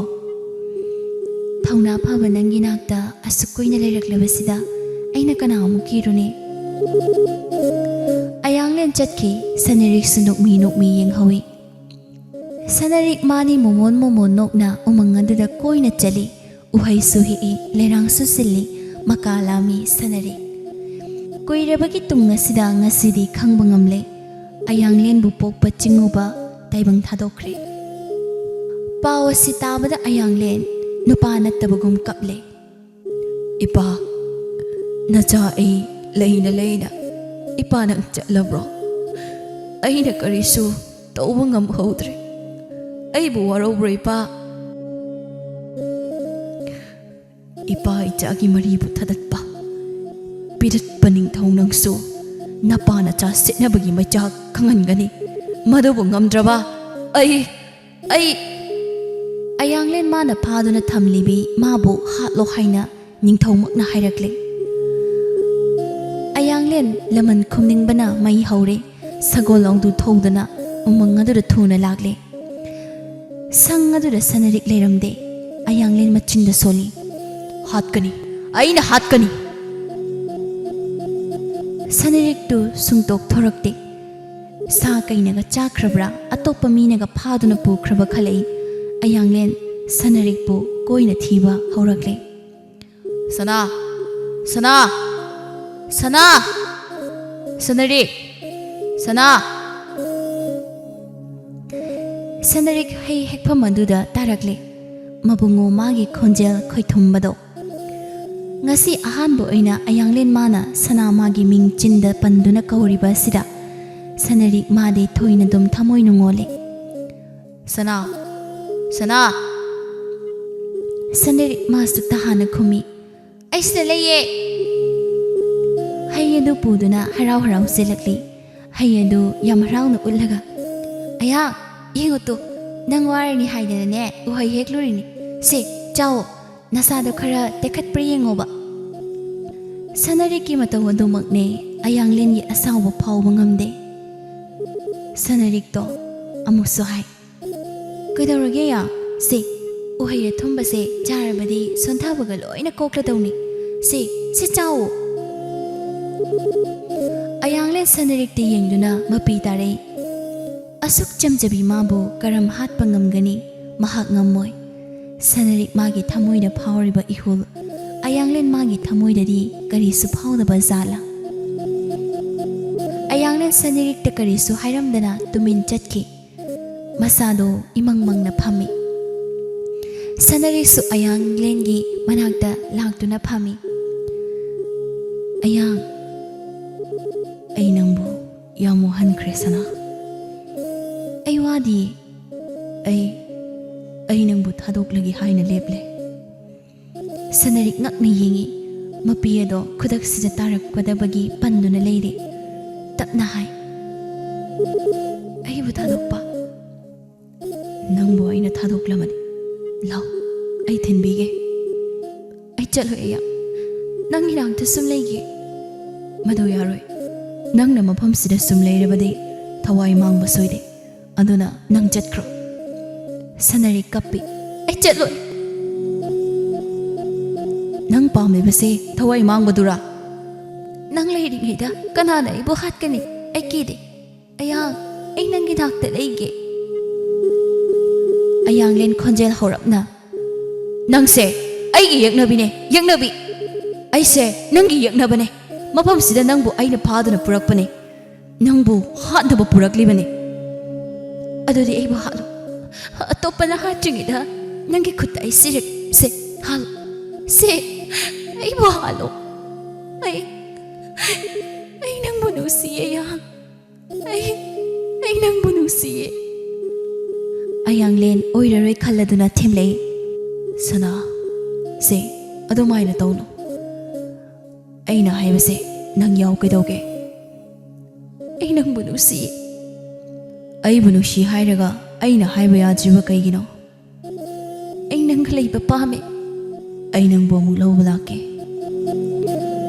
"ꯊꯧꯅꯥ ꯐꯕ ꯅꯪꯒꯤ ꯅꯥꯛꯇ ꯑꯁꯨꯛ ꯀꯨꯏꯅ ꯂꯩꯔꯛꯂꯕꯁꯤꯗ ꯑꯩꯅ ꯀꯅꯥ ꯑꯃꯨꯛ ꯀꯤꯔꯨꯅꯤ?" ꯑꯌꯥꯡꯂꯦꯟ ꯆꯠꯈꯤ꯫ ꯁꯅꯔꯤꯛꯁꯨ ꯅꯣꯛꯃꯤ ꯅꯣꯛꯃꯤ ꯌꯦꯡꯍꯧꯏ꯫ ꯁꯅꯔꯤꯛ ꯃꯥꯅꯤ ꯃꯣꯃꯣꯟ ꯃꯣꯃꯣꯟ ꯅꯣꯛꯅ ꯎꯃꯪ ꯑꯗꯨꯗ ꯀꯣꯏꯅ ꯆꯠꯂꯤ꯫ ꯎꯍꯩꯁꯨ ꯍꯦꯛꯏ, ꯂꯩꯔꯥꯡꯁꯨ ꯁꯤꯜꯂꯤ, ꯃꯀꯥ ꯂꯥꯝꯃꯤ ꯁꯅꯔꯤꯛ꯫ ꯀꯨꯏꯔꯕꯒꯤ ꯇꯨꯡ ꯑꯁꯤꯗ ꯉꯁꯤꯗꯤ ꯈꯪꯕ ꯉꯝꯂꯦ꯫ ꯑꯌꯥꯡꯂꯦꯟꯕꯨ ꯄꯣꯛꯄ ꯆꯤꯡꯉꯨꯕ ꯇꯥꯏꯕꯪ ꯊꯥꯗꯣꯛꯈ꯭ꯔꯦ꯫ ꯄꯥꯎ ꯑꯁꯤ ꯇꯥꯕꯗ ꯑꯌꯥꯡꯂꯦꯟ ꯅꯨꯄꯥ ꯅꯠꯇꯕꯒꯨꯝ ꯀꯞꯂꯦ꯫ "ꯏꯄꯥ, ꯅꯆꯥ ꯑꯩ ꯂꯩꯅ ꯂꯩꯅ ꯏꯄꯥ ꯅꯪ ꯆꯠꯂꯕ꯭ꯔꯣ? ꯑꯩꯅ ꯀꯔꯤꯁꯨ ꯇꯧꯕ ꯉꯝꯍꯧꯗ꯭ꯔꯦ꯫ ꯑꯩꯕꯨ ꯋꯥꯔꯧꯕ꯭ꯔꯣ ꯏꯄꯥ?" "ꯏꯄꯥ ꯏꯆꯥꯒꯤ ꯃꯔꯤꯕꯨ ꯊꯗꯠꯄ, ꯄꯤꯔꯠꯄ ꯅꯤꯡꯊꯧ ꯅꯪꯁꯨ ꯅꯄꯥ ꯅꯆꯥ ꯁꯤꯠꯅꯕꯒꯤ ꯃꯩꯆꯥꯛ ꯈꯪꯍꯟꯒꯅꯤ꯫ ꯃꯗꯨꯕꯨ ꯉꯝꯗ꯭ꯔꯕ ꯑꯩ, ꯑꯩ..." ꯑꯌꯥꯡꯂꯦꯟ ꯃꯥꯅ ꯐꯥꯗꯨꯅ ꯊꯝꯂꯤꯕꯤ ꯃꯥꯕꯨ ꯍꯥꯠꯂꯣ ꯍꯥꯏꯅ ꯅꯤꯡꯊꯧꯃꯛꯅ ꯍꯥꯏꯔꯛꯂꯦ꯫ ꯑꯌꯥꯡꯂꯦꯟ ꯂꯃꯟ ꯈꯨꯝꯅꯤꯡꯕꯅ ꯃꯩ ꯍꯧꯔꯦ꯫ ꯁꯒꯣꯜ ꯂꯣꯡꯗꯨ ꯊꯧꯗꯨꯅ ꯎꯃꯪ ꯑꯗꯨꯗ ꯊꯨꯅ ꯂꯥꯛꯂꯦ꯫ ꯁꯪ ꯑꯗꯨꯗ ꯁꯅꯔꯤꯛ ꯂꯩꯔꯝꯗꯦ꯫ ꯑꯌꯥꯡꯂꯦꯟ ꯃꯆꯤꯟꯗ ꯁꯣꯜꯂꯤ꯫ "ꯍꯥꯠꯀꯅꯤ, ꯑꯩꯅ ꯍꯥꯠꯀꯅꯤ!" ꯁꯅꯔꯤꯛꯇꯨ ꯁꯨꯡꯇꯣꯛ ꯊꯣꯔꯛꯇꯦ꯫ ꯁꯥ ꯀꯩꯅꯒ ꯆꯥꯈ꯭ꯔꯕ꯭ꯔꯥ, ꯑꯇꯣꯞꯄ ꯃꯤꯅꯒ ꯐꯥꯗꯨꯅ ꯄꯨꯈ꯭ꯔꯕ ꯈꯜꯂꯛꯏ꯫ ꯑꯌꯥꯡꯂꯦꯟ ꯁꯅꯔꯤꯛꯄꯨ ꯀꯣꯏꯅ ꯊꯤꯕ ꯍꯧꯔꯛꯂꯦ꯫ "ꯁꯅꯥ! ꯁꯅꯥ! ꯁꯅꯥ! ꯁꯅꯔꯤꯛ! ꯁꯅꯥ!" ꯁꯅꯔꯤꯛ ꯍꯩ ꯍꯦꯛꯐꯝ ꯑꯗꯨꯗ ꯇꯥꯔꯛꯂꯦ꯫ ꯃꯕꯨꯡꯉꯣ ꯃꯥꯒꯤ ꯈꯣꯟꯖꯦꯜ ꯈꯣꯏꯊꯨꯝꯕꯗꯣ꯫ ꯉꯁꯤ ꯑꯍꯥꯟꯕ ꯑꯣꯏꯅ ꯑꯌꯥꯡꯂꯦꯟ ꯃꯥꯅ ꯁꯅꯥ ꯃꯥꯒꯤ ꯃꯤꯡ ꯆꯤꯟꯗ ꯄꯟꯗꯨꯅ ꯀꯧꯔꯤꯕ ꯑꯁꯤꯗ ꯁꯅꯔꯤꯛ ꯃꯥꯗꯤ ꯊꯣꯏꯅ ꯑꯗꯨꯝ ꯊꯃꯣꯏ ꯅꯨꯡꯉꯣꯜꯂꯦ꯫ "ꯁꯅꯥ, ꯁꯅꯥ!" ꯁꯅꯔꯤꯛ ꯃꯥꯁꯨ ꯇꯍꯥꯅ ꯈꯨꯝꯃꯤ, "ꯑꯩ ꯁꯤꯗ ꯂꯩꯌꯦ!" ꯍꯩ ꯑꯗꯨ ꯄꯨꯗꯨꯅ ꯍꯔꯥꯎ ꯍꯔꯥꯎ ꯆꯦꯜꯂꯛꯂꯤ꯫ ꯍꯩ ꯑꯗꯨ ꯌꯥꯝ ꯍꯔꯥꯎꯅ ꯎꯠꯂꯒ, "ꯑꯌꯥ, ꯌꯦꯡꯉꯨ ꯇꯨ, ꯅꯪ ꯋꯥꯔꯅꯤ ꯍꯥꯏꯗꯅꯅꯦ ꯎꯍꯩ ꯍꯦꯛꯂꯨꯔꯤꯅꯤ꯫ ꯁꯦ, ꯆꯥꯎꯑꯣ, ꯅꯁꯥꯗꯣ ꯈꯔ ꯇꯦꯛꯈꯠꯄ꯭ꯔꯥ ꯌꯦꯡꯉꯣꯕ꯫" ꯁꯅꯔꯤꯛꯀꯤ ꯃꯇꯧ ꯑꯗꯨꯃꯛꯅꯦ ꯑꯌꯥꯡꯂꯦꯟꯒꯤ ꯑꯁꯥꯎꯕ ꯐꯥꯎꯕ ꯉꯝꯗꯦ꯫ ꯁꯅꯔꯤꯛꯇꯣ ꯑꯃꯨꯛꯁꯨ ꯍꯥꯏ, "ꯀꯩꯗꯧꯔꯒꯦ ꯌꯥ? ꯁꯦ, ꯎꯍꯩ ꯑꯊꯨꯝꯕꯁꯦ ꯆꯥꯔꯕꯗꯤ ꯁꯣꯟꯊꯕꯒ ꯂꯣꯏꯅ ꯀꯣꯛꯂꯗꯧꯅꯤ꯫ ꯁꯦ, ꯁꯦ ꯆꯥꯎꯑꯣ꯫" ꯑꯌꯥꯡꯂꯦꯟ ꯁꯅꯔꯤꯛꯇ ꯌꯦꯡꯗꯨꯅ ꯃꯄꯤ ꯇꯥꯔꯛꯏ꯫ ꯑꯁꯨꯛ ꯆꯝꯖꯕꯤ ꯃꯥꯕꯨ ꯀꯔꯝ ꯍꯥꯠꯄ ꯉꯝꯒꯅꯤ? ꯃꯍꯥꯛ ꯉꯝꯃꯣꯏ꯫ ꯁꯅꯔꯤꯛ ꯃꯥꯒꯤ ꯊꯃꯣꯏꯗ ꯐꯥꯎꯔꯤꯕ ꯏꯍꯨꯜ, ꯑꯌꯥꯡꯂꯦꯟ ꯃꯥꯒꯤ ꯊꯃꯣꯏꯗꯗꯤ ꯀꯔꯤꯁꯨ ꯐꯥꯎꯗꯕ ꯖꯥꯠꯂꯥ? ꯑꯌꯥꯡꯂꯦꯟ ꯁꯅꯔꯤꯛꯇ ꯀꯔꯤꯁꯨ ꯍꯥꯏꯔꯝꯗꯅ ꯇꯨꯃꯤꯟ ꯆꯠꯈꯤ꯫ ꯃꯁꯥꯗꯣ ꯏꯃꯪ ꯃꯪꯅ ꯐꯝꯃꯤ꯫ ꯁꯅꯔꯤꯛꯁꯨ ꯑꯌꯥꯡꯂꯦꯟꯒꯤ ꯃꯅꯥꯛꯇ ꯂꯥꯛꯇꯨꯅ ꯐꯝꯃꯤ꯫ "ꯑꯌꯥꯡ, ꯑꯩ ꯅꯪꯕꯨ ꯌꯥꯝ ꯋꯥꯍꯟꯈ꯭ꯔꯦ ꯁꯅꯥ꯫ ꯑꯩ ꯋꯥꯗꯤꯌꯦ꯫ ꯑꯩ, ꯑꯩ ꯅꯪꯕꯨ ꯊꯥꯗꯣꯛꯂꯒꯦ ꯍꯥꯏꯅ ꯂꯦꯞꯂꯦ꯫" ꯁꯅꯔꯤꯛ ꯉꯛꯅ ꯌꯦꯡꯉꯤ꯫ ꯃꯄꯤ ꯑꯗꯣ ꯈꯨꯗꯛꯁꯤꯗ ꯇꯥꯔꯛꯀꯗꯕꯒꯤ ꯄꯟꯗꯨꯅ ꯂꯩꯔꯦ꯫ ꯇꯞꯅ ꯍꯥꯏ, "ꯑꯩꯕꯨ ꯊꯥꯗꯣꯛꯄ?" "ꯅꯪꯕꯨ ꯑꯩꯅ ꯊꯥꯗꯣꯛꯂꯕꯅꯤ꯫ ꯂꯥꯎ, ꯑꯩ ꯊꯤꯟꯕꯤꯒꯦ꯫" "ꯑꯩ ꯆꯠꯂꯣꯏ ꯑꯌꯥ꯫ ꯅꯪ ꯏꯅꯥꯛꯇ ꯁꯨꯝ ꯂꯩꯒꯦ꯫" "ꯃꯗꯨ ꯌꯥꯔꯣꯏ꯫ ꯅꯪꯅ ꯃꯐꯝꯁꯤꯗ ꯁꯨꯝ ꯂꯩꯔꯕꯗꯤ ꯊꯋꯥꯏ ꯃꯥꯡꯕ ꯁꯣꯏꯗꯦ꯫ ꯑꯗꯨꯅ ꯅꯪ ꯆꯠꯈ꯭ꯔꯣ꯫" ꯁꯅꯔꯤꯛ ꯀꯞꯄꯤ꯫ "ꯑꯩ ꯆꯠꯂꯣꯏ꯫" "ꯅꯪ ꯄꯥꯝꯂꯤꯕꯁꯦ ꯊꯋꯥꯏ ꯃꯥꯡꯕꯗꯨꯔꯥ?" "ꯅꯪ ꯂꯩꯔꯤꯉꯩꯗ ꯀꯅꯥꯅ ꯑꯩꯕꯨ ꯍꯥꯠꯀꯅꯤ? ꯑꯩ ꯀꯤꯗꯦ꯫ ꯑꯌꯥꯡ, ꯑꯩ ꯅꯪꯒꯤ ꯅꯥꯛꯇ ꯂꯩꯒꯦ꯫" ꯑꯌꯥꯡꯂꯦꯟ ꯈꯣꯟꯖꯦꯜ ꯍꯧꯔꯞꯅ, "ꯅꯪꯁꯦ ꯑꯩꯒꯤ ꯌꯦꯛꯅꯕꯤꯅꯦ, ꯌꯦꯛꯅꯕꯤ꯫ ꯑꯩꯁꯦ ꯅꯪꯒꯤ ꯌꯦꯛꯅꯕꯅꯦ꯫ ꯃꯐꯝꯁꯤꯗ ꯅꯪꯕꯨ ꯑꯩꯅ ꯐꯥꯗꯨꯅ ꯄꯨꯔꯛꯄꯅꯦ꯫ ꯅꯪꯕꯨ ꯍꯥꯠꯅꯕ ꯄꯨꯔꯛꯂꯤꯕꯅꯦ꯫ ꯑꯗꯨꯗꯤ ꯑꯩꯕꯨ ꯍꯥꯠꯂꯣ꯫ ꯑꯇꯣꯞꯄꯅ ꯍꯥꯠꯇ꯭ꯔꯤꯉꯩꯗ ꯅꯪꯒꯤ ꯈꯨꯠꯇ ꯑꯩ ꯁꯤꯔꯒꯦ꯫ ꯁꯦ, ꯍꯥꯠꯂꯣ꯫ ꯁꯦ, ꯑꯩꯕꯨ ꯍꯥꯠꯂꯣ꯫ ꯑꯩ, ꯑꯩ ꯅꯪꯕꯨ ꯅꯨꯡꯁꯤꯌꯦ, ꯑꯌꯥꯡ꯫ ꯑꯩ ꯑꯩ ꯅꯪꯕꯨ ꯅꯨꯡꯁꯤꯌꯦ꯫ ꯑꯌꯥꯡꯂꯦꯟ ꯑꯣꯏꯔꯔꯣꯏ ꯈꯜꯂꯗꯨꯅ ꯊꯦꯝꯂꯛꯏ꯫ "ꯁꯅꯥ, ꯁꯦ, ꯑꯗꯨꯃꯥꯏꯅ ꯇꯧꯅꯨ꯫ ꯑꯩꯅ ꯍꯥꯏꯕꯁꯦ ꯅꯪ ꯌꯥꯎ ꯀꯩꯗꯧꯒꯦ? ꯑꯩ ꯅꯪꯕꯨ ꯅꯨꯡꯁꯤꯌꯦ꯫" "ꯑꯩꯕꯨ ꯅꯨꯡꯁꯤ ꯍꯥꯏꯔꯒ ꯑꯩꯅ ꯍꯥꯏꯕ ꯌꯥꯗ꯭ꯔꯤꯕ ꯀꯩꯒꯤꯅꯣ?" "ꯑꯩ ꯅꯪꯒ ꯂꯩꯕ ꯄꯥꯝꯃꯦ꯫" "ꯑꯩ ꯅꯪꯕꯨ ꯑꯃꯨꯛ ꯂꯧꯕ ꯂꯥꯛꯀꯦ꯫"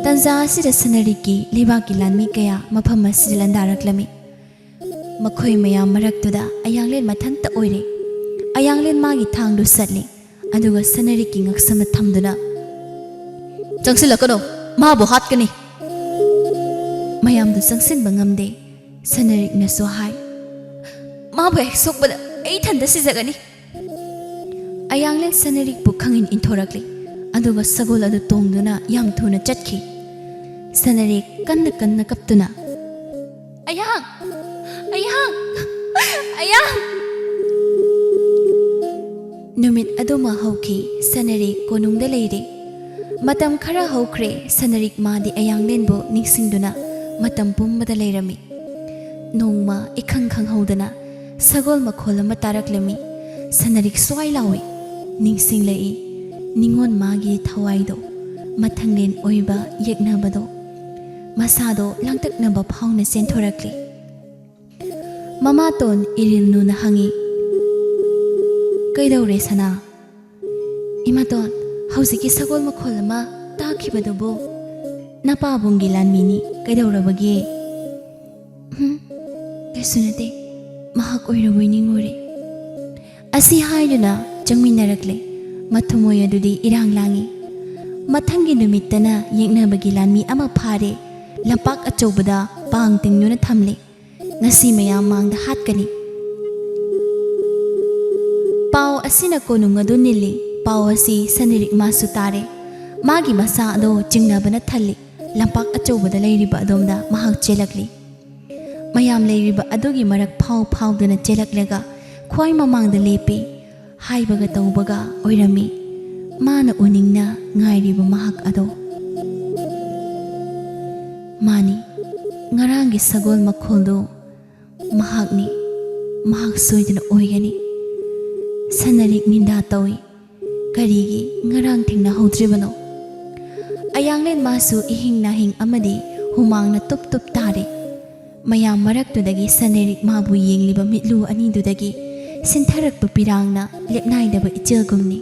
ꯇꯟꯖꯥ ꯑꯁꯤꯗ ꯁꯅꯔꯤꯛꯀꯤ ꯂꯩꯕꯥꯛꯀꯤ ꯂꯥꯟꯃꯤ ꯀꯌꯥ ꯃꯐꯝ ꯑꯁꯤꯗ ꯂꯥꯟꯗꯥꯔꯛꯂꯝꯃꯤ꯫ ꯃꯈꯣꯏ ꯃꯌꯥꯝ ꯃꯔꯛꯇꯨꯗ ꯑꯌꯥꯡꯂꯦꯟ ꯃꯊꯟꯇ ꯑꯣꯏꯔꯦ꯫ ꯑꯌꯥꯡꯂꯦꯟ ꯃꯥꯒꯤ ꯊꯥꯡꯗꯨ ꯁꯠꯂꯤ, ꯑꯗꯨꯒ ꯁꯅꯔꯤꯛꯀꯤ ꯉꯛꯁꯝꯗ ꯊꯝꯗꯨꯅ, "ꯆꯪꯁꯤꯜꯂꯛꯀꯅꯨ, ꯃꯥꯕꯨ ꯍꯥꯠꯀꯅꯤ꯫" ꯃꯌꯥꯝꯗꯨ ꯆꯪꯁꯤꯟꯕ ꯉꯝꯗꯦ꯫ ꯁꯅꯔꯤꯛꯅꯁꯨ ꯍꯥꯏ, "ꯃꯥꯕꯨ ꯍꯦꯛ ꯁꯣꯛꯄꯗ ꯑꯩ ꯏꯊꯟꯇ ꯁꯤꯖꯒꯅꯤ꯫" ꯑꯌꯥꯡꯂꯦꯟ ꯁꯅꯔꯤꯛꯄꯨ ꯈꯪꯏꯟ ꯏꯟꯊꯣꯔꯛꯂꯤ, ꯑꯗꯨꯒ ꯁꯒꯣꯜ ꯑꯗꯨ ꯇꯣꯡꯗꯨꯅ ꯌꯥꯝ ꯊꯨꯅ ꯆꯠꯈꯤ꯫ ꯁꯅꯔꯤꯛ ꯀꯟꯅ ꯀꯟꯅ ꯀꯞꯇꯨꯅ, "ꯑꯌꯥꯡ! ꯑꯌꯥꯡ! ꯑꯌꯥꯡ!" ꯅꯨꯃꯤꯠ ꯑꯗꯨꯃ ꯍꯧꯈꯤ꯫ ꯁꯅꯔꯤꯛ ꯀꯣꯅꯨꯡꯗ ꯂꯩꯔꯦ꯫ ꯃꯇꯝ ꯈꯔ ꯍꯧꯈ꯭ꯔꯦ꯫ ꯁꯅꯔꯤꯛ ꯃꯥꯗꯤ ꯑꯌꯥꯡꯂꯦꯟꯕꯨ ꯅꯤꯡꯁꯤꯡꯗꯨꯅ ꯃꯇꯝ ꯄꯨꯝꯕꯗ ꯂꯩꯔꯝꯃꯤ꯫ ꯅꯣꯡꯃ ꯏꯈꯪ ꯈꯪꯍꯧꯗꯅ ꯁꯒꯣꯜ ꯃꯈꯣꯜ ꯑꯃ ꯇꯥꯔꯛꯂꯝꯃꯤ꯫ ꯁꯅꯔꯤꯛ ꯁ꯭ꯋꯥꯏ ꯂꯥꯎꯏ꯫ ꯅꯤꯡꯁꯤꯡꯂꯛꯏ ꯅꯤꯉꯣꯜ ꯃꯥꯒꯤ ꯊꯋꯥꯏꯗꯣ, ꯃꯊꯪꯂꯦꯟ ꯑꯣꯏꯕ ꯌꯦꯛꯅꯕꯗꯣ꯫ ꯃꯁꯥꯗꯣ ꯂꯥꯡꯇꯛꯅꯕ ꯐꯥꯎꯅ ꯆꯦꯟꯊꯣꯔꯛꯂꯤ꯫ ꯃꯃꯥꯇꯣꯟ ꯏꯔꯤꯜꯅꯨꯅ ꯍꯪꯉꯤ, "ꯀꯩꯗꯧꯔꯦ ꯁꯅꯥ?" "ꯏꯃꯥꯇꯣꯟ, ꯍꯧꯖꯤꯛꯀꯤ ꯁꯒꯣꯜ ꯃꯈꯣꯜ ꯑꯃ ꯇꯥꯈꯤꯕꯗꯨꯕꯨ?" "ꯅꯄꯥꯕꯨꯡꯒꯤ ꯂꯥꯟꯃꯤꯅꯤ, ꯀꯩꯗꯧꯔꯕꯒꯦ?" "ꯍꯨꯝ, ꯀꯩꯁꯨ ꯅꯠꯇꯦ, ꯃꯍꯥꯛ ꯑꯣꯏꯔꯕꯣꯏ ꯅꯤꯡꯉꯨꯔꯦ꯫" ꯑꯁꯤ ꯍꯥꯏꯗꯨꯅ ꯆꯪꯃꯤꯟꯅꯔꯛꯂꯦ꯫ ꯃꯊꯃꯣꯏ ꯑꯗꯨꯗꯤ ꯏꯔꯥꯡ ꯂꯥꯡꯏ꯫ ꯃꯊꯪꯒꯤ ꯅꯨꯃꯤꯠꯇꯅ ꯌꯦꯛꯅꯕꯒꯤ ꯂꯥꯟꯃꯤ ꯑꯃ ꯐꯥꯔꯦ꯫ ꯂꯝꯄꯥꯛ ꯑꯆꯧꯕꯗ ꯄꯥꯡ ꯇꯤꯡꯗꯨꯅ ꯊꯝꯂꯦ꯫ ꯉꯁꯤ ꯃꯌꯥꯝ ꯃꯥꯡꯗ ꯍꯥꯠꯀꯅꯤ꯫ ꯄꯥꯎ ꯑꯁꯤꯅ ꯀꯣꯅꯨꯡ ꯑꯗꯨ ꯅꯤꯜꯂꯤ꯫ ꯄꯥꯎ ꯑꯁꯤ ꯁꯅꯔꯤꯛ ꯃꯥꯁꯨ ꯇꯥꯔꯦ꯫ ꯃꯥꯒꯤ ꯃꯁꯥ ꯑꯗꯣ ꯆꯤꯡꯅꯕꯅ ꯊꯜꯂꯤ꯫ ꯂꯝꯄꯥꯛ ꯑꯆꯧꯕꯗ ꯂꯩꯔꯤꯕ ꯑꯗꯣꯝꯗ ꯃꯍꯥꯛ ꯆꯦꯜꯂꯛꯂꯤ꯫ ꯃꯌꯥꯝ ꯂꯩꯔꯤꯕ ꯑꯗꯨꯒꯤ ꯃꯔꯛ ꯐꯥꯎ ꯐꯥꯎꯗꯨꯅ ꯆꯦꯜꯂꯛꯂꯒ ꯈ꯭ꯋꯥꯏ ꯃꯃꯥꯡꯗ ꯂꯦꯞꯄꯤ꯫ ꯍꯥꯏꯕꯒ ꯇꯧꯕꯒ ꯑꯣꯏꯔꯝꯃꯤ꯫ ꯃꯥꯅ ꯎꯅꯤꯡꯅ ꯉꯥꯏꯔꯤꯕ ꯃꯍꯥꯛ ꯑꯗꯣ꯫ ꯃꯥꯅꯤ, ꯉꯔꯥꯡꯒꯤ ꯁꯒꯣꯜ ꯃꯈꯣꯜꯗꯨ ꯃꯍꯥꯛꯅꯤ꯫ ꯃꯍꯥꯛ ꯁꯣꯏꯗꯅ ꯑꯣꯏꯒꯅꯤ꯫ ꯁꯅꯔꯤꯛ ꯅꯤꯟꯗꯥ ꯇꯧꯏ꯫ ꯀꯔꯤꯒꯤ ꯉꯔꯥꯡ ꯊꯦꯡꯅꯍꯧꯗ꯭ꯔꯤꯕꯅꯣ? ꯑꯌꯥꯡꯂꯦꯟ ꯃꯥꯁꯨ ꯏꯍꯤꯡ ꯅꯥꯍꯤꯡ ꯑꯃꯗꯤ ꯍꯨꯃꯥꯡꯅ ꯇꯨꯞ ꯇꯨꯞ ꯇꯥꯔꯤ꯫ ꯃꯌꯥꯝ ꯃꯔꯛꯇꯨꯗꯒꯤ ꯁꯅꯔꯤꯛ ꯃꯥꯕꯨ ꯌꯦꯡꯂꯤꯕ ꯃꯤꯠꯂꯨ ꯑꯅꯤꯗꯨꯗꯒꯤ ꯁꯤꯟꯊꯔꯛꯄ ꯄꯤꯔꯥꯡꯅ ꯂꯦꯞꯅꯥꯏꯗꯕ ꯏꯆꯦꯜꯒꯨꯝꯅꯤ꯫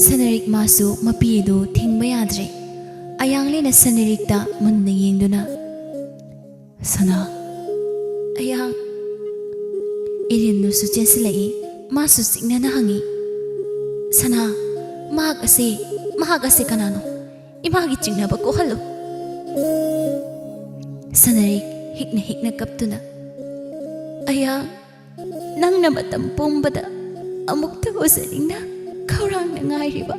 ꯁꯅꯔꯤꯛ ꯃꯥꯁꯨ ꯃꯄꯤ ꯑꯗꯨ ꯊꯤꯡꯕ ꯌꯥꯗ꯭ꯔꯦ꯫ ꯑꯌꯥꯡꯂꯦꯟꯅ ꯁꯅꯔꯤꯛꯇ ꯃꯨꯟꯅ ꯌꯦꯡꯗꯨꯅ, "ꯁꯅꯥ, ꯑꯌꯥꯡ!" ꯏꯔꯤꯟꯗꯨꯁꯨ ꯆꯦꯟꯁꯤꯜꯂꯛꯏ꯫ ꯃꯥꯁꯨ ꯆꯤꯡꯅꯅ ꯍꯪꯉꯤ, "ꯁꯅꯥ, ꯃꯍꯥꯛ ꯑꯁꯦ, ꯃꯍꯥꯛ ꯑꯁꯦ ꯀꯅꯥꯅꯣ? ꯏꯃꯥꯒꯤ ꯆꯤꯡꯅꯕ ꯀꯣꯛꯍꯜꯂꯨ!" ꯁꯅꯔꯤꯛ ꯍꯤꯛꯅ ꯍꯤꯛꯅ ꯀꯞꯇꯨꯅ, "ꯑꯌꯥꯡ, ꯅꯪꯅ ꯃꯇꯝ ꯄꯨꯝꯕꯗ ꯑꯃꯨꯛꯇ ꯎꯖꯅꯤꯡꯅ ꯈꯧꯔꯥꯡꯅ ꯉꯥꯏꯔꯤꯕ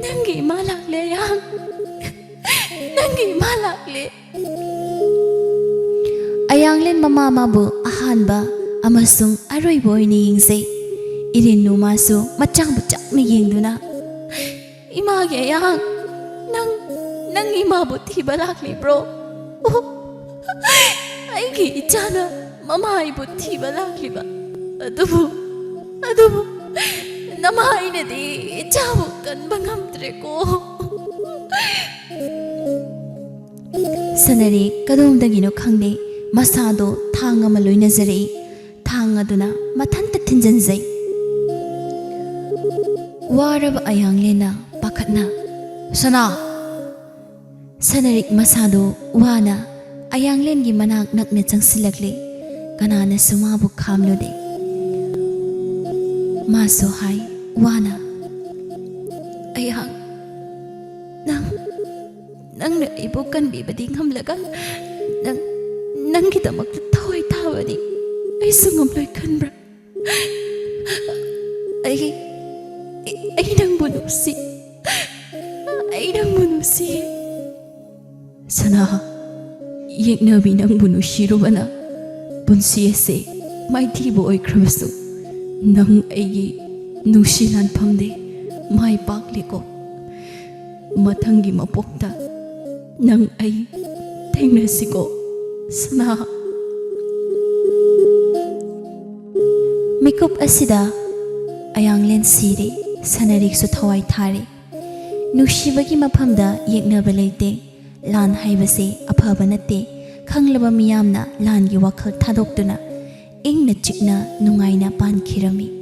ꯅꯪꯒꯤ ꯏꯃꯥ ꯂꯥꯛꯂꯦ, ꯑꯌꯥꯡ꯫ ꯅꯪꯒꯤ ꯏꯃꯥ ꯂꯥꯛꯂꯦ!" ꯑꯌꯥꯡꯂꯦꯟ ꯃꯃꯥ ꯃꯥꯕꯨ ꯑꯍꯥꯟꯕ ꯑꯃꯁꯨꯡ ꯑꯔꯣꯏꯕ ꯑꯣꯏꯅ ꯌꯦꯡꯖꯩ꯫ ꯏꯔꯤꯟ ꯅꯨꯃꯥꯁꯨ ꯃꯆꯥꯕꯨ ꯆꯥꯛꯅ ꯌꯦꯡꯗꯨꯅ, "ꯏꯃꯥꯒꯤ ꯑꯌꯥꯡ, ꯅꯪ, ꯅꯪ ꯏꯃꯥꯕꯨ ꯊꯤꯕ ꯂꯥꯛꯂꯤꯕ꯭ꯔꯣ?" "ꯑꯣ, ꯑꯩꯒꯤ ꯏꯆꯥꯅ ꯃꯃꯥ ꯑꯩꯕꯨ ꯊꯤꯕ ꯂꯥꯛꯂꯤꯕ꯫ ꯑꯗꯨꯕꯨ, ꯑꯗꯨꯕꯨ ꯅꯃꯥ ꯑꯩꯅꯗꯤ ꯏꯆꯥꯕꯨ ꯀꯟꯕ ꯉꯝꯗ꯭ꯔꯦꯀꯣ!" ꯁꯅꯔꯤꯛ ꯀꯗꯣꯝꯗꯒꯤꯅꯣ ꯈꯪꯗꯦ, ꯃꯁꯥꯗꯣ ꯊꯥꯡ ꯑꯃ ꯂꯣꯏꯅꯖꯔꯛꯏ꯫ ꯊꯥꯡ ꯑꯗꯨꯅ ꯃꯊꯟꯇ ꯊꯤꯟꯖꯤꯟꯖꯩ꯫ ꯋꯥꯔꯕ ꯑꯌꯥꯡꯂꯦꯟꯅ ꯄꯥꯈꯠꯅ, "ꯁꯅꯥ!" ꯁꯅꯔꯤꯛ ꯃꯁꯥꯗꯨ ꯋꯥꯅ ꯑꯌꯥꯡꯂꯦꯟꯒꯤ ꯃꯅꯥꯛ ꯅꯛꯅ ꯆꯪꯁꯤꯜꯂꯛꯂꯦ꯫ ꯀꯅꯥꯅꯁꯨ ꯃꯥꯕꯨ ꯈꯥꯝꯂꯨꯗꯦ꯫ ꯃꯥꯁꯨ ꯍꯥꯏ ꯋꯥꯅ, "ꯑꯌꯥꯡ, ꯅꯪ, ꯅꯪꯅ ꯑꯩꯕꯨ ꯀꯟꯕꯤꯕꯗꯤ ꯉꯝꯂꯒ, ꯅꯪ, ꯅꯪꯒꯤꯗꯃꯛꯇ ꯊꯋꯥꯏ ꯊꯥꯕꯗꯤ ꯑꯩꯁꯨ ꯉꯝꯂꯣꯏ ꯈꯟꯕ꯭ꯔꯥ? ꯑꯩ, ꯑꯩ ꯅꯪꯕꯨ ꯅꯨꯡꯁꯤ꯫ ꯑꯩ ꯅꯪꯕꯨ ꯅꯨꯡꯁꯤ꯫" "ꯁꯅꯥ, ꯌꯦꯛꯅꯕꯤ ꯅꯪꯕꯨ ꯅꯨꯡꯁꯤꯔꯨꯕꯅ ꯄꯨꯟꯁꯤ ꯑꯁꯦ ꯃꯥꯏꯊꯤꯕ ꯑꯣꯏꯈ꯭ꯔꯕꯁꯨ, ꯅꯪ ꯑꯩꯒꯤ ꯅꯨꯡꯁꯤ ꯂꯥꯟꯐꯝꯗꯤ ꯃꯥꯏ ꯄꯥꯛꯂꯦꯀꯣ꯫ ꯃꯊꯪꯒꯤ ꯃꯄꯣꯛꯇ ꯅꯪ ꯑꯩ ꯊꯦꯡꯅꯁꯤꯀꯣ, ꯁꯅꯥ꯫ ꯃꯤꯀꯨꯞ ꯑꯁꯤꯗ ꯑꯌꯥꯡꯂꯦꯟ ꯁꯤꯔꯦ, ꯁꯅꯔꯤꯛꯁꯨ ꯊꯋꯥꯏ ꯊꯥꯔꯦ꯫ ꯅꯨꯡꯁꯤꯕꯒꯤ ꯃꯐꯝꯗ ꯌꯦꯛꯅꯕ ꯂꯩꯇꯦ꯫ ꯂꯥꯟ ꯍꯥꯏꯕꯁꯦ ꯑꯐꯕ ꯅꯠꯇꯦ꯫ ꯈꯪꯂꯕ ꯃꯤꯌꯥꯝꯅ ꯂꯥꯟꯒꯤ ꯋꯥꯈꯜ ꯊꯥꯗꯣꯛꯇꯨꯅ ꯏꯪꯅ ꯆꯤꯛꯅ ꯅꯨꯡꯉꯥꯏꯅ ꯄꯥꯟꯈꯤꯔꯝꯃꯤ꯫